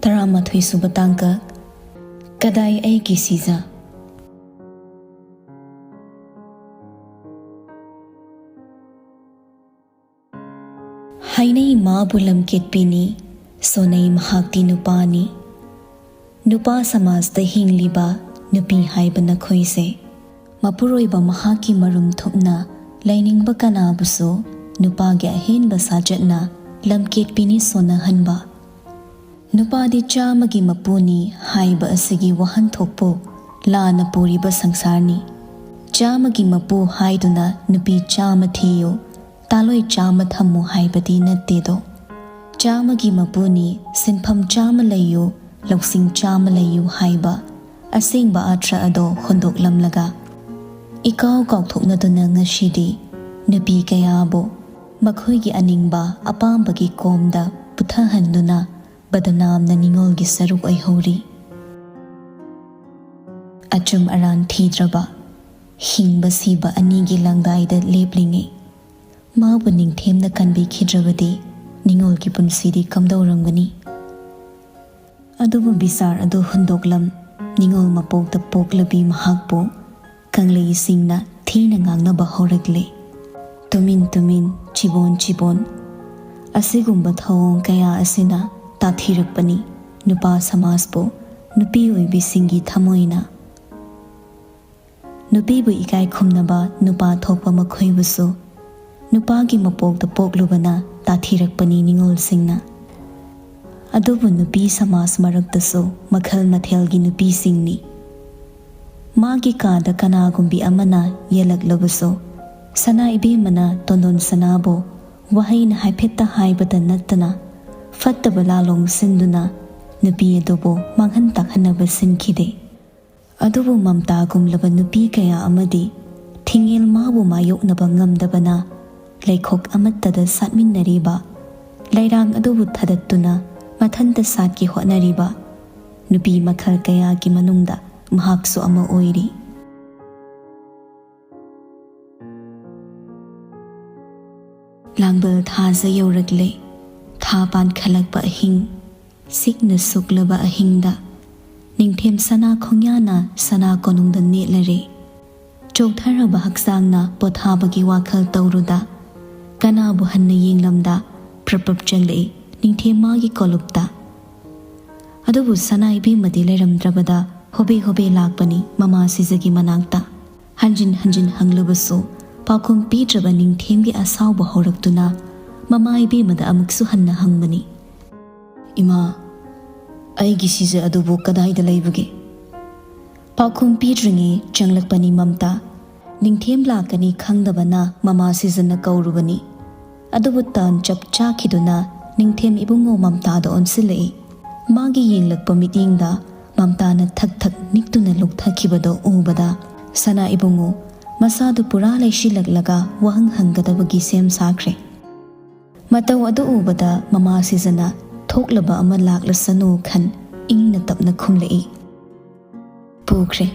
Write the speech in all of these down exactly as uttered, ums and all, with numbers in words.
ꯇꯔꯥꯃꯥꯊꯣꯏ ꯁꯨꯕ ꯇꯥꯡꯀꯛ꯫ ꯀꯗꯥꯏ ꯑꯩꯒꯤ ꯁꯤꯖ? ꯍꯥꯏꯅꯩ ꯃꯥꯕꯨ ꯂꯝꯀꯦꯠꯄꯤꯅꯤ, ꯁꯣꯟꯅꯩ ꯃꯍꯥꯛꯇꯤ ꯅꯨꯄꯥꯅꯤ꯫ ꯅꯨꯄꯥ ꯁꯃꯥꯖꯇ ꯍꯤꯡꯂꯤꯕ ꯅꯨꯄꯤ ꯍꯥꯏꯕ ꯅꯈꯣꯏꯁꯦ꯫ ꯃꯄꯨꯔꯣꯏꯕ ꯃꯍꯥꯛꯀꯤ ꯃꯔꯨꯝ ꯊꯨꯞꯅ ꯂꯩꯅꯤꯡꯕ ꯀꯅꯥꯕꯨꯁꯨ ꯅꯨꯄꯥꯒꯤ ꯑꯍꯦꯟꯕ ꯁꯥꯖꯠꯅ ꯂꯝꯀꯦꯠꯄꯤꯅꯤ ꯁꯣꯟꯅꯍꯟꯕ꯫ ꯅꯨꯄꯥꯗꯤ ꯆꯥꯝꯃꯒꯤ ꯃꯄꯨꯅꯤ ꯍꯥꯏꯕ ꯑꯁꯤꯒꯤ ꯋꯥꯍꯟꯊꯣꯛꯄꯨ ꯂꯥꯟꯅ ꯄꯨꯔꯤꯕ ꯁꯪꯁꯥꯔꯅꯤ꯫ ꯆꯥꯝꯃꯒꯤ ꯃꯄꯨ ꯍꯥꯏꯗꯨꯅ ꯅꯨꯄꯤ ꯆꯥꯝꯃ ꯊꯤꯌꯨ, ꯇꯥꯂꯣꯏ ꯆꯥꯝꯃ ꯊꯝꯃꯨ ꯍꯥꯏꯕꯗꯤ ꯅꯠꯇꯦꯗꯣ꯫ ꯆꯥꯝꯃꯒꯤ ꯃꯄꯨꯅꯤ, ꯁꯤꯟꯐꯝ ꯆꯥꯝꯃ ꯂꯩꯌꯨ, ꯂꯧꯁꯤꯡ ꯆꯥꯝꯃ ꯂꯩꯌꯨ ꯍꯥꯏꯕ ꯑꯁꯦꯡꯕ ꯑꯥꯔꯊ ꯑꯗꯣ ꯍꯣꯟꯗꯣꯛꯂꯝꯂꯒ, ꯏꯀꯥꯎ ꯀꯥꯎꯊꯣꯛꯅꯗꯨꯅ ꯉꯁꯤꯗꯤ ꯅꯨꯄꯤ ꯀꯌꯥꯕꯨ ꯃꯈꯣꯏꯒꯤ ꯑꯅꯤꯡꯕ ꯑꯄꯥꯝꯕꯒꯤ ꯀꯣꯝꯗ ꯄꯨꯊꯍꯟꯗꯨꯅ ꯕꯗꯅꯥꯝꯅ ꯅꯤꯉꯣꯜꯒꯤ ꯁꯔꯨꯛ ꯑꯣꯏꯍꯧꯔꯤ꯫ ꯑꯆꯨꯝ ꯑꯔꯥꯟ ꯊꯤꯗ꯭ꯔꯕ, ꯍꯤꯡꯕ ꯁꯤꯕ ꯑꯅꯤꯒꯤ ꯂꯪꯗꯥꯏꯗ ꯂꯦꯞꯂꯤꯉꯩ, ꯃꯥꯕꯨ ꯅꯤꯡꯊꯦꯝꯅ ꯀꯟꯕꯤꯈꯤꯗ꯭ꯔꯕꯗꯤ ꯅꯤꯉꯣꯜꯒꯤ ꯄꯨꯟꯁꯤꯗꯤ ꯀꯝꯗꯧꯔꯝꯒꯅꯤ? ꯑꯗꯨꯕꯨ ꯕꯤꯆꯥꯔ ꯑꯗꯨ ꯍꯨꯟꯗꯣꯛꯂꯝ, ꯅꯤꯉꯣꯜ ꯃꯄꯣꯛꯇ ꯄꯣꯛꯂꯕꯤ ꯃꯍꯥꯛꯄꯨ ꯀꯪꯂꯩꯁꯤꯡꯅ ꯊꯤꯅ ꯉꯥꯡꯅꯕ ꯍꯧꯔꯛꯂꯦ꯫ ꯇꯨꯃꯤꯟ ꯇꯨꯃꯤꯟ, ꯆꯤꯕꯣꯟ ꯆꯤꯕꯣꯟ꯫ ꯑꯁꯤꯒꯨꯝꯕ ꯊꯧꯑꯣꯡ ꯀꯌꯥ ꯑꯁꯤꯅ ꯇꯥꯊꯤꯔꯛꯄꯅꯤ ꯅꯨꯄꯥ ꯁꯃꯥꯖꯄꯨ, ꯅꯨꯄꯤ ꯑꯣꯏꯕꯤꯁꯤꯡꯒꯤ ꯊꯃꯣꯏꯅ꯫ ꯅꯨꯄꯤꯕꯨ ꯏꯀꯥꯏ ꯈꯨꯝꯅꯕ ꯅꯨꯄꯥ ꯊꯣꯛꯄ ꯃꯈꯣꯏꯕꯨꯁꯨ ꯅꯨꯄꯥꯒꯤ ꯃꯄꯣꯛꯇ ꯄꯣꯛꯂꯨꯕꯅ ꯇꯥꯊꯤꯔꯛꯄꯅꯤ ꯅꯤꯉꯣꯜꯁꯤꯡꯅ꯫ ꯑꯗꯨꯕꯨ ꯅꯨꯄꯤ ꯁꯃꯥꯖ ꯃꯔꯛꯇꯁꯨ ꯃꯈꯜ ꯃꯊꯦꯜꯒꯤ ꯅꯨꯄꯤꯁꯤꯡꯅꯤ꯫ ꯃꯥꯒꯤ ꯀꯥꯗ ꯀꯅꯥꯒꯨꯝꯕꯤ ꯑꯃꯅ ꯌꯦꯜꯂꯛꯂꯕꯁꯨ, ꯁꯅꯥ ꯏꯕꯦꯝꯃꯅ ꯇꯣꯟꯗꯣꯟ ꯁꯅꯥꯕꯨ ꯋꯥꯍꯩꯅ ꯍꯥꯏꯐꯦꯠꯇ ꯍꯥꯏꯕꯇ ꯅꯠꯇꯅ, ꯐꯠꯇꯕ ꯂꯥꯂꯣꯡ ꯁꯤꯟꯗꯨꯅ ꯅꯨꯄꯤ ꯑꯗꯨꯕꯨ ꯃꯥꯡꯍꯟ ꯇꯥꯛꯍꯟꯅꯕ ꯁꯤꯟꯈꯤꯗꯦ꯫ ꯑꯗꯨꯕꯨ ꯃꯝꯇꯥꯒꯨꯝꯂꯕ ꯅꯨꯄꯤ ꯀꯌꯥ ꯑꯃꯗꯤ ꯊꯤꯡꯉꯦꯜ ꯃꯥꯕꯨ ꯃꯥꯌꯣꯛꯅꯕ ꯉꯝꯗꯕꯅ ꯂꯩꯈꯣꯛ ꯑꯃꯠꯇꯗ ꯁꯥꯠꯃꯤꯟꯅꯔꯤꯕ, ꯂꯩꯔꯥꯡ ꯑꯗꯨꯕꯨ ꯊꯥꯗꯠꯇꯨꯅ ꯃꯊꯟꯇ ꯁꯥꯠꯀꯦ ꯍꯣꯠꯅꯔꯤꯕ ꯅꯨꯄꯤ ꯃꯈꯜ ꯀꯌꯥꯒꯤ ꯃꯅꯨꯡꯗ ꯃꯍꯥꯛꯁꯨ ꯑꯃ ꯑꯣꯏꯔꯤ꯫ ꯂꯥꯡꯕꯜ ꯊꯥꯖ ꯌꯧꯔꯛꯂꯦ, ꯊꯥ ꯄꯥꯟꯈꯠꯂꯛꯄ ꯑꯍꯤꯡ꯫ ꯁꯤꯛꯅ ꯁꯨꯛꯂꯕ ꯑꯍꯤꯡꯗ ꯅꯤꯡꯊꯦꯝ ꯁꯅꯥ ꯈꯣꯡꯌꯥꯅ ꯁꯅꯥ ꯀꯣꯅꯨꯡꯗ ꯅꯦꯠꯂꯔꯦ꯫ ꯆꯣꯛꯊꯔꯕ ꯍꯛꯆꯥꯡꯅ ꯄꯣꯊꯥꯕꯒꯤ ꯋꯥꯈꯜ ꯇꯧꯔꯨꯗ ꯀꯅꯥꯕꯨ ꯍꯟꯅ ꯌꯦꯡꯂꯝꯗ ꯄ꯭ꯔꯞ ꯄ꯭ꯔꯞ ꯆꯪꯂꯛꯏ ꯅꯤꯡꯊꯦꯝ ꯃꯥꯒꯤ ꯀꯣꯂꯨꯞꯇ꯫ ꯑꯗꯨꯕꯨ ꯁꯅꯥ ꯏꯕꯦꯝꯃꯗꯤ ꯂꯩꯔꯝꯗ꯭ꯔꯕꯗ ꯍꯣꯕꯦ ꯍꯣꯕꯦ ꯂꯥꯛꯄꯅꯤ ꯃꯃꯥ ꯁꯤꯖꯒꯤ ꯃꯅꯥꯛꯇ꯫ ꯍꯟꯖꯤꯟ ꯍꯟꯖꯤꯟ ꯍꯪꯂꯕꯁꯨ ꯄꯥꯎꯈꯨꯝ ꯄꯤꯗ꯭ꯔꯕ ꯅꯤꯡꯊꯦꯝꯒꯤ ꯑꯁꯥꯎꯕ ꯍꯧꯔꯛꯇꯨꯅ ꯃꯃꯥ ꯏꯕꯦꯝꯃꯗ ꯑꯃꯨꯛꯁꯨ ꯍꯟꯅ ꯍꯪꯕꯅꯤ꯫ "ꯏꯃꯥ, ꯑꯩꯒꯤ ꯁꯤꯖ ꯑꯗꯨꯕꯨ ꯀꯗꯥꯏꯗ ꯂꯩꯕꯒꯦ?" ꯄꯥꯎꯈꯨꯝ ꯄꯤꯗ꯭ꯔꯤꯉꯩ ꯆꯪꯂꯛꯄꯅꯤ ꯃꯝꯇꯥ꯫ ꯅꯤꯡꯊꯦꯝ ꯂꯥꯛꯀꯅꯤ ꯈꯪꯗꯕꯅ ꯃꯃꯥ ꯁꯤꯖꯅ ꯀꯧꯔꯨꯕꯅꯤ꯫ ꯑꯗꯨꯕꯨ ꯇꯥꯟ ꯆꯞ ꯆꯥꯈꯤꯗꯨꯅ ꯅꯤꯡꯊꯦꯝ ꯏꯕꯨꯡꯉꯣ ꯃꯝꯇꯥꯗ ꯑꯣꯟꯁꯤꯜꯂꯛꯏ꯫ ꯃꯥꯒꯤ ꯌꯦꯡꯂꯛꯄ ꯃꯤꯠꯌꯦꯡꯗ ꯃꯝꯇꯥꯅ ꯊꯛ ꯊꯛ ꯅꯤꯛꯇꯨꯅ ꯂꯨꯞꯊꯈꯤꯕꯗꯣ ꯎꯕꯗ ꯁꯅꯥ ꯏꯕꯨꯡꯉꯣ ꯃꯁꯥꯗꯨ ꯄꯨꯔꯥ ꯂꯩꯁꯤꯜꯂꯛꯂꯒ ꯋꯥꯍꯪ ꯍꯪꯒꯗꯕꯒꯤ ꯁꯦꯝ ꯁꯥꯈ꯭ꯔꯦ꯫ ꯃꯇꯧ ꯑꯗꯨ ꯎꯕꯗ ꯃꯃꯥ ꯁꯤꯖꯅ ꯊꯣꯛꯂꯕ ꯑꯃ ꯂꯥꯛꯂꯁꯅꯨ ꯈꯟ ꯏꯪꯅ ꯇꯞꯅ ꯈꯨꯝꯂꯛꯏ꯫ "ꯄꯨꯈ꯭ꯔꯦ꯫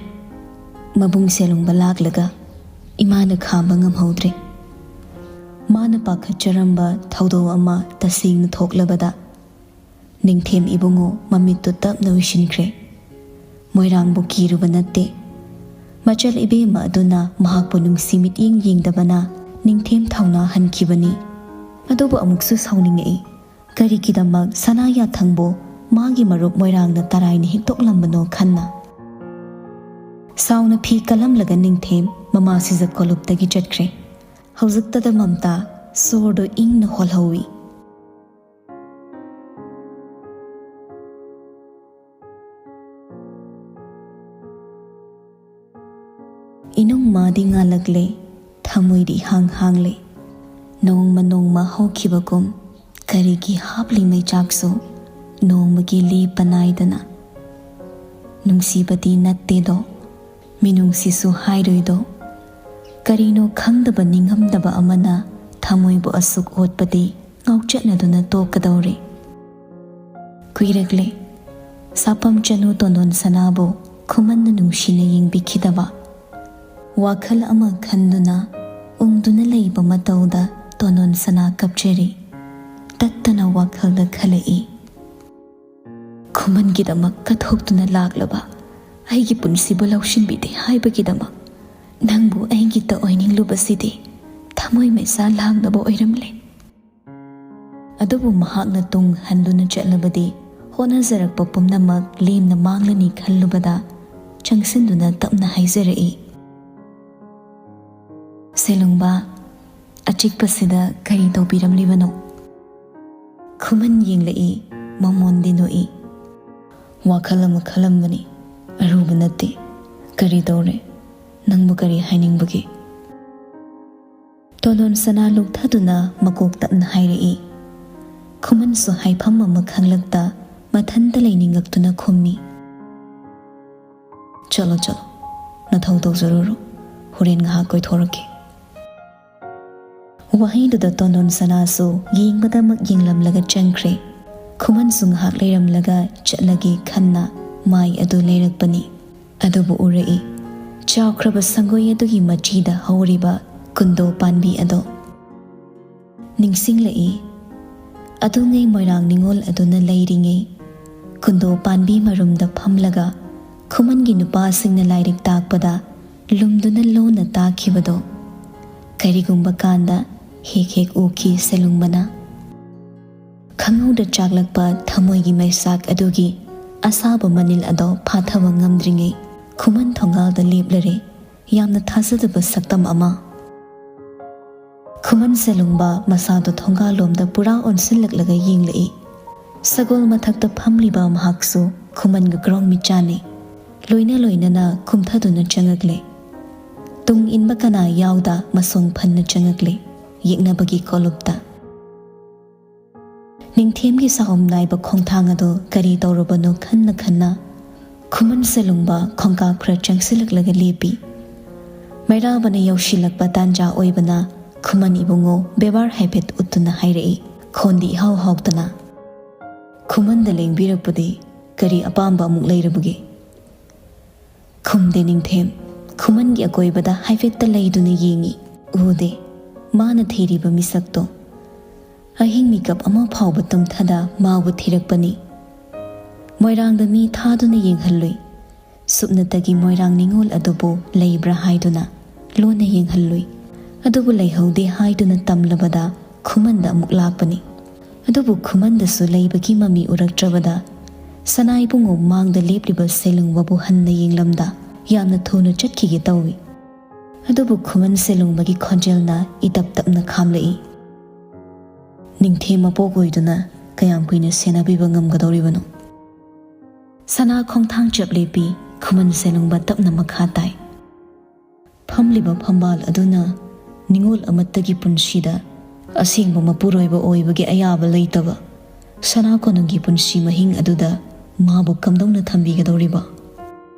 ꯃꯕꯨꯡ ꯁꯦꯂꯨꯡꯕ ꯂꯥꯛꯂꯒ ꯏꯃꯥꯅ ꯈꯥꯝꯕ ꯉꯝꯍꯧꯗ꯭ꯔꯦ꯫" ꯃꯥꯅ ꯄꯥꯈꯠꯆꯔꯝꯕ ꯊꯧꯗꯣꯛ ꯑꯃ ꯇꯁꯦꯡꯅ ꯊꯣꯛꯂꯕꯗ ꯅꯤꯡꯊꯦꯝ ꯏꯕꯨꯡꯉꯣ ꯃꯃꯤꯠꯇꯨ ꯇꯞꯅ ꯎꯏꯁꯤꯟꯈ꯭ꯔꯦ꯫ ꯃꯣꯏꯔꯥꯡꯕꯨ ꯀꯤꯔꯨꯕ ꯅꯠꯇꯦ꯫ ꯃꯆꯜ ꯏꯕꯦꯝꯃ ꯑꯗꯨꯅ ꯃꯍꯥꯛꯄꯨ ꯅꯨꯡꯁꯤ ꯃꯤꯠꯌꯦꯡ ꯌꯦꯡꯗꯕꯅ ꯅꯤꯡꯊꯦꯝ ꯊꯧꯅꯥ ꯍꯟꯈꯤꯕꯅꯤ꯫ ꯑꯗꯨꯕꯨ ꯑꯃꯨꯛꯁꯨ ꯁꯥꯎꯅꯤꯡꯉꯛꯏ꯫ ꯀꯔꯤꯒꯤꯗꯃꯛ ꯁꯅꯥ ꯌꯥꯊꯪꯕꯨ ꯃꯥꯒꯤ ꯃꯔꯨꯞ ꯃꯣꯏꯔꯥꯡꯅ ꯇꯔꯥꯏꯅ ꯍꯤꯛꯇꯣꯛꯂꯝꯕꯅꯣ ꯈꯟꯅ? ꯁꯥꯎꯅ ꯐꯤ ꯀꯜꯂꯝꯂꯒ ꯅꯤꯡꯊꯦꯝ ꯃꯃꯥ ꯁꯤꯖ ꯀꯣꯂꯨꯞꯇꯒꯤ ꯆꯠꯈ꯭ꯔꯦ꯫ ꯍꯧꯖꯤꯛꯇꯗ ꯃꯝꯇꯥ ꯁꯣꯔꯗꯨ ꯏꯪꯅ ꯍꯣꯜꯍꯧꯏ꯫ ꯏꯅꯨꯡ ꯃꯥꯗꯤ ꯉꯥꯜꯂꯛꯂꯦ, ꯊꯃꯣꯏꯗꯤ ꯏꯍꯥꯡ ꯍꯥꯡꯂꯦ꯫ ꯅꯣꯡꯃ ꯅꯣꯡꯃ ꯍꯧꯈꯤꯕꯒꯨꯝ ꯀꯔꯤꯒꯤ ꯍꯥꯞꯂꯤ ꯃꯩꯆꯥꯛꯁꯨ ꯅꯣꯡꯃꯒꯤ ꯂꯦꯞꯄ ꯅꯥꯏꯗꯅ? ꯅꯨꯡꯁꯤꯕꯗꯤ ꯅꯠꯇꯦꯗꯣ, ꯃꯤꯅꯨꯡꯁꯤꯁꯨ ꯍꯥꯏꯔꯣꯏꯗꯣ꯫ ꯀꯔꯤꯅꯣ ꯈꯪꯗꯕ ꯅꯤꯡꯉꯝꯗꯕ ꯑꯃꯅ ꯊꯃꯣꯏꯕꯨ ꯑꯁꯨꯛ ꯑꯣꯠꯄꯗꯤ ꯉꯥꯎꯆꯠꯅꯗꯨꯅ ꯇꯣꯛꯀꯗꯧꯔꯦ꯫ ꯀꯨꯏꯔꯛꯂꯦ ꯁꯥꯄꯝ ꯆꯅꯨ ꯇꯣꯟꯗꯣꯟ ꯁꯅꯥꯕꯨ ꯈꯨꯃꯟꯅ ꯅꯨꯡꯁꯤꯅ ꯌꯦꯡꯕꯤꯈꯤꯗꯕ꯫ ꯋꯥꯈꯜ ꯑꯃ ꯈꯟꯗꯨꯅ ꯎꯪꯗꯨꯅ ꯂꯩꯕ ꯃꯇꯧꯗ ꯇꯣꯟꯗꯣꯟ ꯁꯅꯥ ꯀꯞꯆꯔꯤ꯫ ꯇꯠꯇꯅ ꯋꯥꯈꯜꯗ ꯈꯜꯂꯛꯏ꯫ ꯈꯨꯃꯟꯒꯤꯗꯃꯛ ꯀꯠꯊꯣꯛꯇꯨꯅ ꯂꯥꯛꯂꯕ ꯑꯩꯒꯤ ꯄꯨꯟꯁꯤꯕꯨ ꯂꯧꯁꯤꯟꯕꯤꯗꯦ ꯍꯥꯏꯕꯒꯤꯗꯃꯛ ꯅꯪꯕꯨ ꯑꯩꯒꯤꯇ ꯑꯣꯏꯅꯤꯡꯂꯨꯕꯁꯤꯗꯤ ꯊꯃꯣꯏ ꯃꯩꯁꯥ ꯂꯥꯡꯅꯕ ꯑꯣꯏꯔꯝꯂꯦ꯫ ꯑꯗꯨꯕꯨ ꯃꯍꯥꯛꯅ ꯇꯨꯡ ꯍꯟꯗꯨꯅ ꯆꯠꯂꯕꯗꯤ ꯍꯣꯠꯅꯖꯔꯛꯄ ꯄꯨꯝꯅꯃꯛ ꯂꯦꯝꯅ ꯃꯥꯡꯂꯅꯤ ꯈꯜꯂꯨꯕꯗ ꯆꯪꯁꯤꯟꯗꯨꯅ ꯇꯞꯅ ꯍꯥꯏꯖꯔꯛꯏ, "ꯁꯦꯂꯨꯡꯕ, ꯑꯆꯤꯛꯄꯁꯤꯗ ꯀꯔꯤ ꯇꯧꯕꯤꯔꯝꯂꯤꯕꯅꯣ?" ꯈꯨꯃꯟ ꯌꯦꯡꯂꯛꯏ, ꯃꯃꯣꯟꯗꯤ ꯅꯣꯛꯏ꯫ "ꯋꯥꯈꯜ ꯑꯃ ꯈꯜꯂꯝꯕꯅꯤ, ꯑꯔꯨꯕ ꯅꯠꯇꯦ꯫ ꯀꯔꯤ ꯇꯧꯔꯦ? ꯅꯪꯕꯨ ꯀꯔꯤ ꯍꯥꯏꯅꯤꯡꯕꯒꯦ?" ꯇꯣꯟꯗꯣꯟ ꯁꯅꯥ ꯂꯨꯞꯊꯗꯨꯅ ꯃꯀꯣꯛ ꯇꯞꯅ ꯍꯥꯏꯔꯛꯏ꯫ ꯈꯨꯃꯟꯁꯨ ꯍꯥꯏꯐꯝ ꯑꯃ ꯈꯪꯂꯛꯇ ꯃꯊꯟꯇ ꯂꯩꯅꯤꯡꯉꯛꯇꯨꯅ ꯈꯨꯝꯃꯤ, "ꯆꯠꯂꯣ, ꯆꯠꯂꯣ, ꯅꯊꯧ ꯇꯧꯖꯔꯨꯔꯣ꯫ ꯍꯣꯔꯦꯟ ꯉꯥꯏꯍꯥꯛ ꯀꯣꯏꯊꯣꯔꯛꯀꯦ꯫" ꯋꯥꯍꯩꯗꯨꯗ ꯇꯣꯟꯗꯣꯟ ꯁꯅꯥꯁꯨ ꯌꯦꯡꯕꯗꯃꯛ ꯌꯦꯡꯂꯝꯂꯒ ꯆꯪꯈ꯭ꯔꯦ꯫ ꯈꯨꯃꯟꯁꯨ ꯉꯥꯏꯍꯥꯛ ꯂꯩꯔꯝꯂꯒ ꯆꯠꯂꯒꯦ ꯈꯟꯅ ꯃꯥꯏ ꯑꯗꯨ ꯂꯩꯔꯛꯄꯅꯤ꯫ ꯑꯗꯨꯕꯨ ꯎꯔꯛꯏ, ꯆꯥꯎꯈ꯭ꯔꯕ ꯁꯪꯒꯣꯏ ꯑꯗꯨꯒꯤ ꯃꯆꯤꯗ ꯍꯧꯔꯤꯕ ꯀꯨꯟꯗꯣ ꯄꯥꯟꯕꯤ ꯑꯗꯣ꯫ ꯅꯤꯡꯁꯤꯡꯂꯛꯏ, ꯑꯗꯨꯉꯩ ꯃꯣꯏꯔꯥꯡ ꯅꯤꯉꯣꯜ ꯑꯗꯨꯅ ꯂꯩꯔꯤꯉꯩ ꯀꯨꯟꯗꯣ ꯄꯥꯟꯕꯤ ꯃꯔꯨꯝꯗ ꯐꯝꯂꯒ ꯈꯨꯃꯟꯒꯤ ꯅꯨꯄꯥꯁꯤꯡꯅ ꯂꯥꯏꯔꯤꯛ ꯇꯥꯛꯄꯗ ꯂꯨꯝꯗꯨꯅ ꯂꯣꯟꯅ ꯇꯥꯈꯤꯕꯗꯣ ꯀꯔꯤꯒꯨꯝꯕ ꯀꯥꯟꯗ ꯍꯦꯛ ꯍꯦꯛ ꯎꯈꯤ ꯁꯦꯂꯨꯡꯕꯅ꯫ ꯈꯪꯍꯧꯗ ꯆꯥꯛꯂꯛꯄ ꯊꯃꯣꯏꯒꯤ ꯃꯩꯁꯥꯛ ꯑꯗꯨꯒꯤ ꯑꯁꯥꯕ ꯃꯅꯤꯜ ꯑꯗꯣ ꯐꯥꯊꯕ ꯉꯝꯗ꯭ꯔꯤꯉꯩ ꯈꯨꯃꯟ ꯊꯣꯡꯒꯥꯜꯗ ꯂꯦꯞꯂꯔꯦ, ꯌꯥꯝꯅ ꯊꯥꯖꯗꯕ ꯁꯛꯇꯝ ꯑꯃ꯫ ꯈꯨꯃꯟ ꯁꯦꯂꯨꯡꯕ ꯃꯁꯥꯗꯣ ꯊꯣꯡꯒꯥꯜꯂꯣꯝꯗ ꯄꯨꯔꯥ ꯑꯣꯟꯁꯤꯜꯂꯛꯂꯒ ꯌꯦꯡꯂꯛꯏ꯫ ꯁꯒꯣꯜ ꯃꯊꯛꯇ ꯐꯝꯂꯤꯕ ꯃꯍꯥꯛꯁꯨ ꯈꯨꯃꯟꯒ ꯒ꯭ꯔꯣꯡ ꯃꯤꯠꯆꯥꯟꯅꯩ꯫ ꯂꯣꯏꯅ ꯂꯣꯏꯅꯅ ꯀꯨꯝꯊꯗꯨꯅ ꯆꯪꯉꯛꯂꯦ꯫ ꯇꯨꯡ ꯏꯟꯕ ꯀꯅꯥ ꯌꯥꯎꯗ ꯃꯁꯣꯡ ꯐꯟꯅ ꯆꯪꯉꯛꯂꯦ, ꯌꯦꯛꯅꯕꯒꯤ ꯀꯣꯂꯨꯞꯇ꯫ ꯅꯤꯡꯊꯦꯝꯒꯤ ꯁꯥꯍꯨꯝ ꯅꯥꯏꯕ ꯈꯣꯡꯊꯥꯡ ꯑꯗꯨ ꯀꯔꯤ ꯇꯧꯔꯕꯅꯣ ꯈꯟꯅ ꯈꯟꯅ ꯈꯨꯃꯟ ꯁꯦꯂꯨꯡꯕ ꯈꯣꯡꯀꯥꯞ ꯈꯔ ꯆꯪꯁꯤꯜꯂꯛꯂꯒ ꯂꯦꯞꯄꯤ꯫ ꯃꯩꯔꯥꯕꯅ ꯌꯧꯁꯤꯜꯂꯛꯄ ꯇꯥꯟꯖꯥ ꯑꯣꯏꯕꯅ ꯈꯨꯃꯟ ꯏꯕꯨꯡꯉꯣ ꯕꯦꯕꯥꯔ ꯍꯥꯏꯐꯦꯠ ꯎꯠꯇꯨꯅ ꯍꯥꯏꯔꯛꯏ, ꯈꯣꯟꯗꯤ ꯏꯍꯥꯎ ꯍꯥꯎꯇꯅ, "ꯈꯨꯃꯟꯗ ꯂꯦꯡꯕꯤꯔꯛꯄꯗꯤ ꯀꯔꯤ ꯑꯄꯥꯝꯕ ꯑꯃꯨꯛ ꯂꯩꯔꯕꯒꯦ?" ꯈꯨꯝꯗꯦ ꯅꯤꯡꯊꯦꯝ꯫ ꯈꯨꯃꯟꯒꯤ ꯑꯀꯣꯏꯕꯗ ꯍꯥꯏꯐꯦꯠꯇ ꯂꯩꯗꯨꯅ ꯌꯦꯡꯉꯤ꯫ ꯎꯗꯦ꯫ ꯃꯥꯅ ꯊꯤꯔꯤꯕ ꯃꯤꯁꯛꯇꯣ꯫ ꯑꯍꯤꯡ ꯃꯤꯀꯞ ꯑꯃ ꯐꯥꯎꯕ ꯇꯨꯝꯊꯗ ꯃꯥꯕꯨ ꯊꯤꯔꯛꯄꯅꯤ꯫ ꯃꯣꯏꯔꯥꯡꯗ ꯃꯤ ꯊꯥꯗꯨꯅ ꯌꯦꯡꯍꯜꯂꯨꯏ꯫ ꯁꯨꯞꯅꯇꯒꯤ ꯃꯣꯏꯔꯥꯡ ꯅꯤꯉꯣꯜ ꯑꯗꯨꯕꯨ ꯂꯩꯕ꯭ꯔꯥ ꯍꯥꯏꯗꯨꯅ ꯂꯣꯟꯅ ꯌꯦꯡꯍꯜꯂꯨꯏ꯫ ꯑꯗꯨꯕꯨ ꯂꯩꯍꯧꯗꯦ ꯍꯥꯏꯗꯨꯅ ꯇꯝꯂꯕꯗ ꯈꯨꯃꯟꯗ ꯑꯃꯨꯛ ꯂꯥꯛꯄꯅꯤ꯫ ꯑꯗꯨꯕꯨ ꯈꯨꯃꯟꯗꯁꯨ ꯂꯩꯕꯒꯤ ꯃꯃꯤ ꯎꯔꯛꯇ꯭ꯔꯕꯗ ꯁꯅꯥ ꯏꯕꯨꯡꯉꯣ ꯃꯥꯡꯗ ꯂꯦꯞꯂꯤꯕ ꯁꯦꯂꯨꯡꯕꯕꯨ ꯍꯟꯅ ꯌꯦꯡꯂꯝꯗ ꯌꯥꯝꯅ ꯊꯨꯅ ꯆꯠꯈꯤꯒꯦ ꯇꯧꯏ꯫ ꯑꯗꯨꯕꯨ ꯈꯨꯃꯟ ꯁꯦꯂꯨꯡꯕꯒꯤ ꯈꯣꯟꯖꯦꯜꯅ ꯏꯇꯞ ꯇꯞꯅ ꯈꯥꯝꯂꯛꯏ꯫ "ꯅꯤꯡꯊꯦꯝ ꯃꯄꯣꯛ ꯑꯣꯏꯗꯨꯅ ꯀꯌꯥꯝ ꯀꯨꯏꯅ ꯁꯦꯟꯅꯕꯤꯕ ꯉꯝꯒꯗꯧꯔꯤꯕꯅꯣ?" ꯁꯅꯥ ꯈꯣꯡꯊꯥꯡ ꯆꯞ ꯂꯦꯞꯄꯤ꯫ ꯈꯨꯃꯟ ꯁꯦꯂꯨꯡꯕ ꯇꯞꯅ ꯃꯈꯥ ꯇꯥꯏ꯫ ꯐꯝꯂꯤꯕ ꯐꯝꯕꯥꯜ ꯑꯗꯨꯅ ꯅꯤꯉꯣꯜ ꯑꯃꯠꯇꯒꯤ ꯄꯨꯟꯁꯤꯗ ꯑꯁꯦꯡꯕ ꯃꯄꯨꯔꯣꯏꯕ ꯑꯣꯏꯕꯒꯤ ꯑꯌꯥꯕ ꯂꯩꯇꯕ ꯁꯅꯥ ꯀꯣꯅꯨꯡꯒꯤ ꯄꯨꯟꯁꯤ ꯃꯍꯤꯡ ꯑꯗꯨꯗ ꯃꯥꯕꯨ ꯀꯝꯗꯧꯅ ꯊꯝꯕꯤꯒꯗꯧꯔꯤꯕ?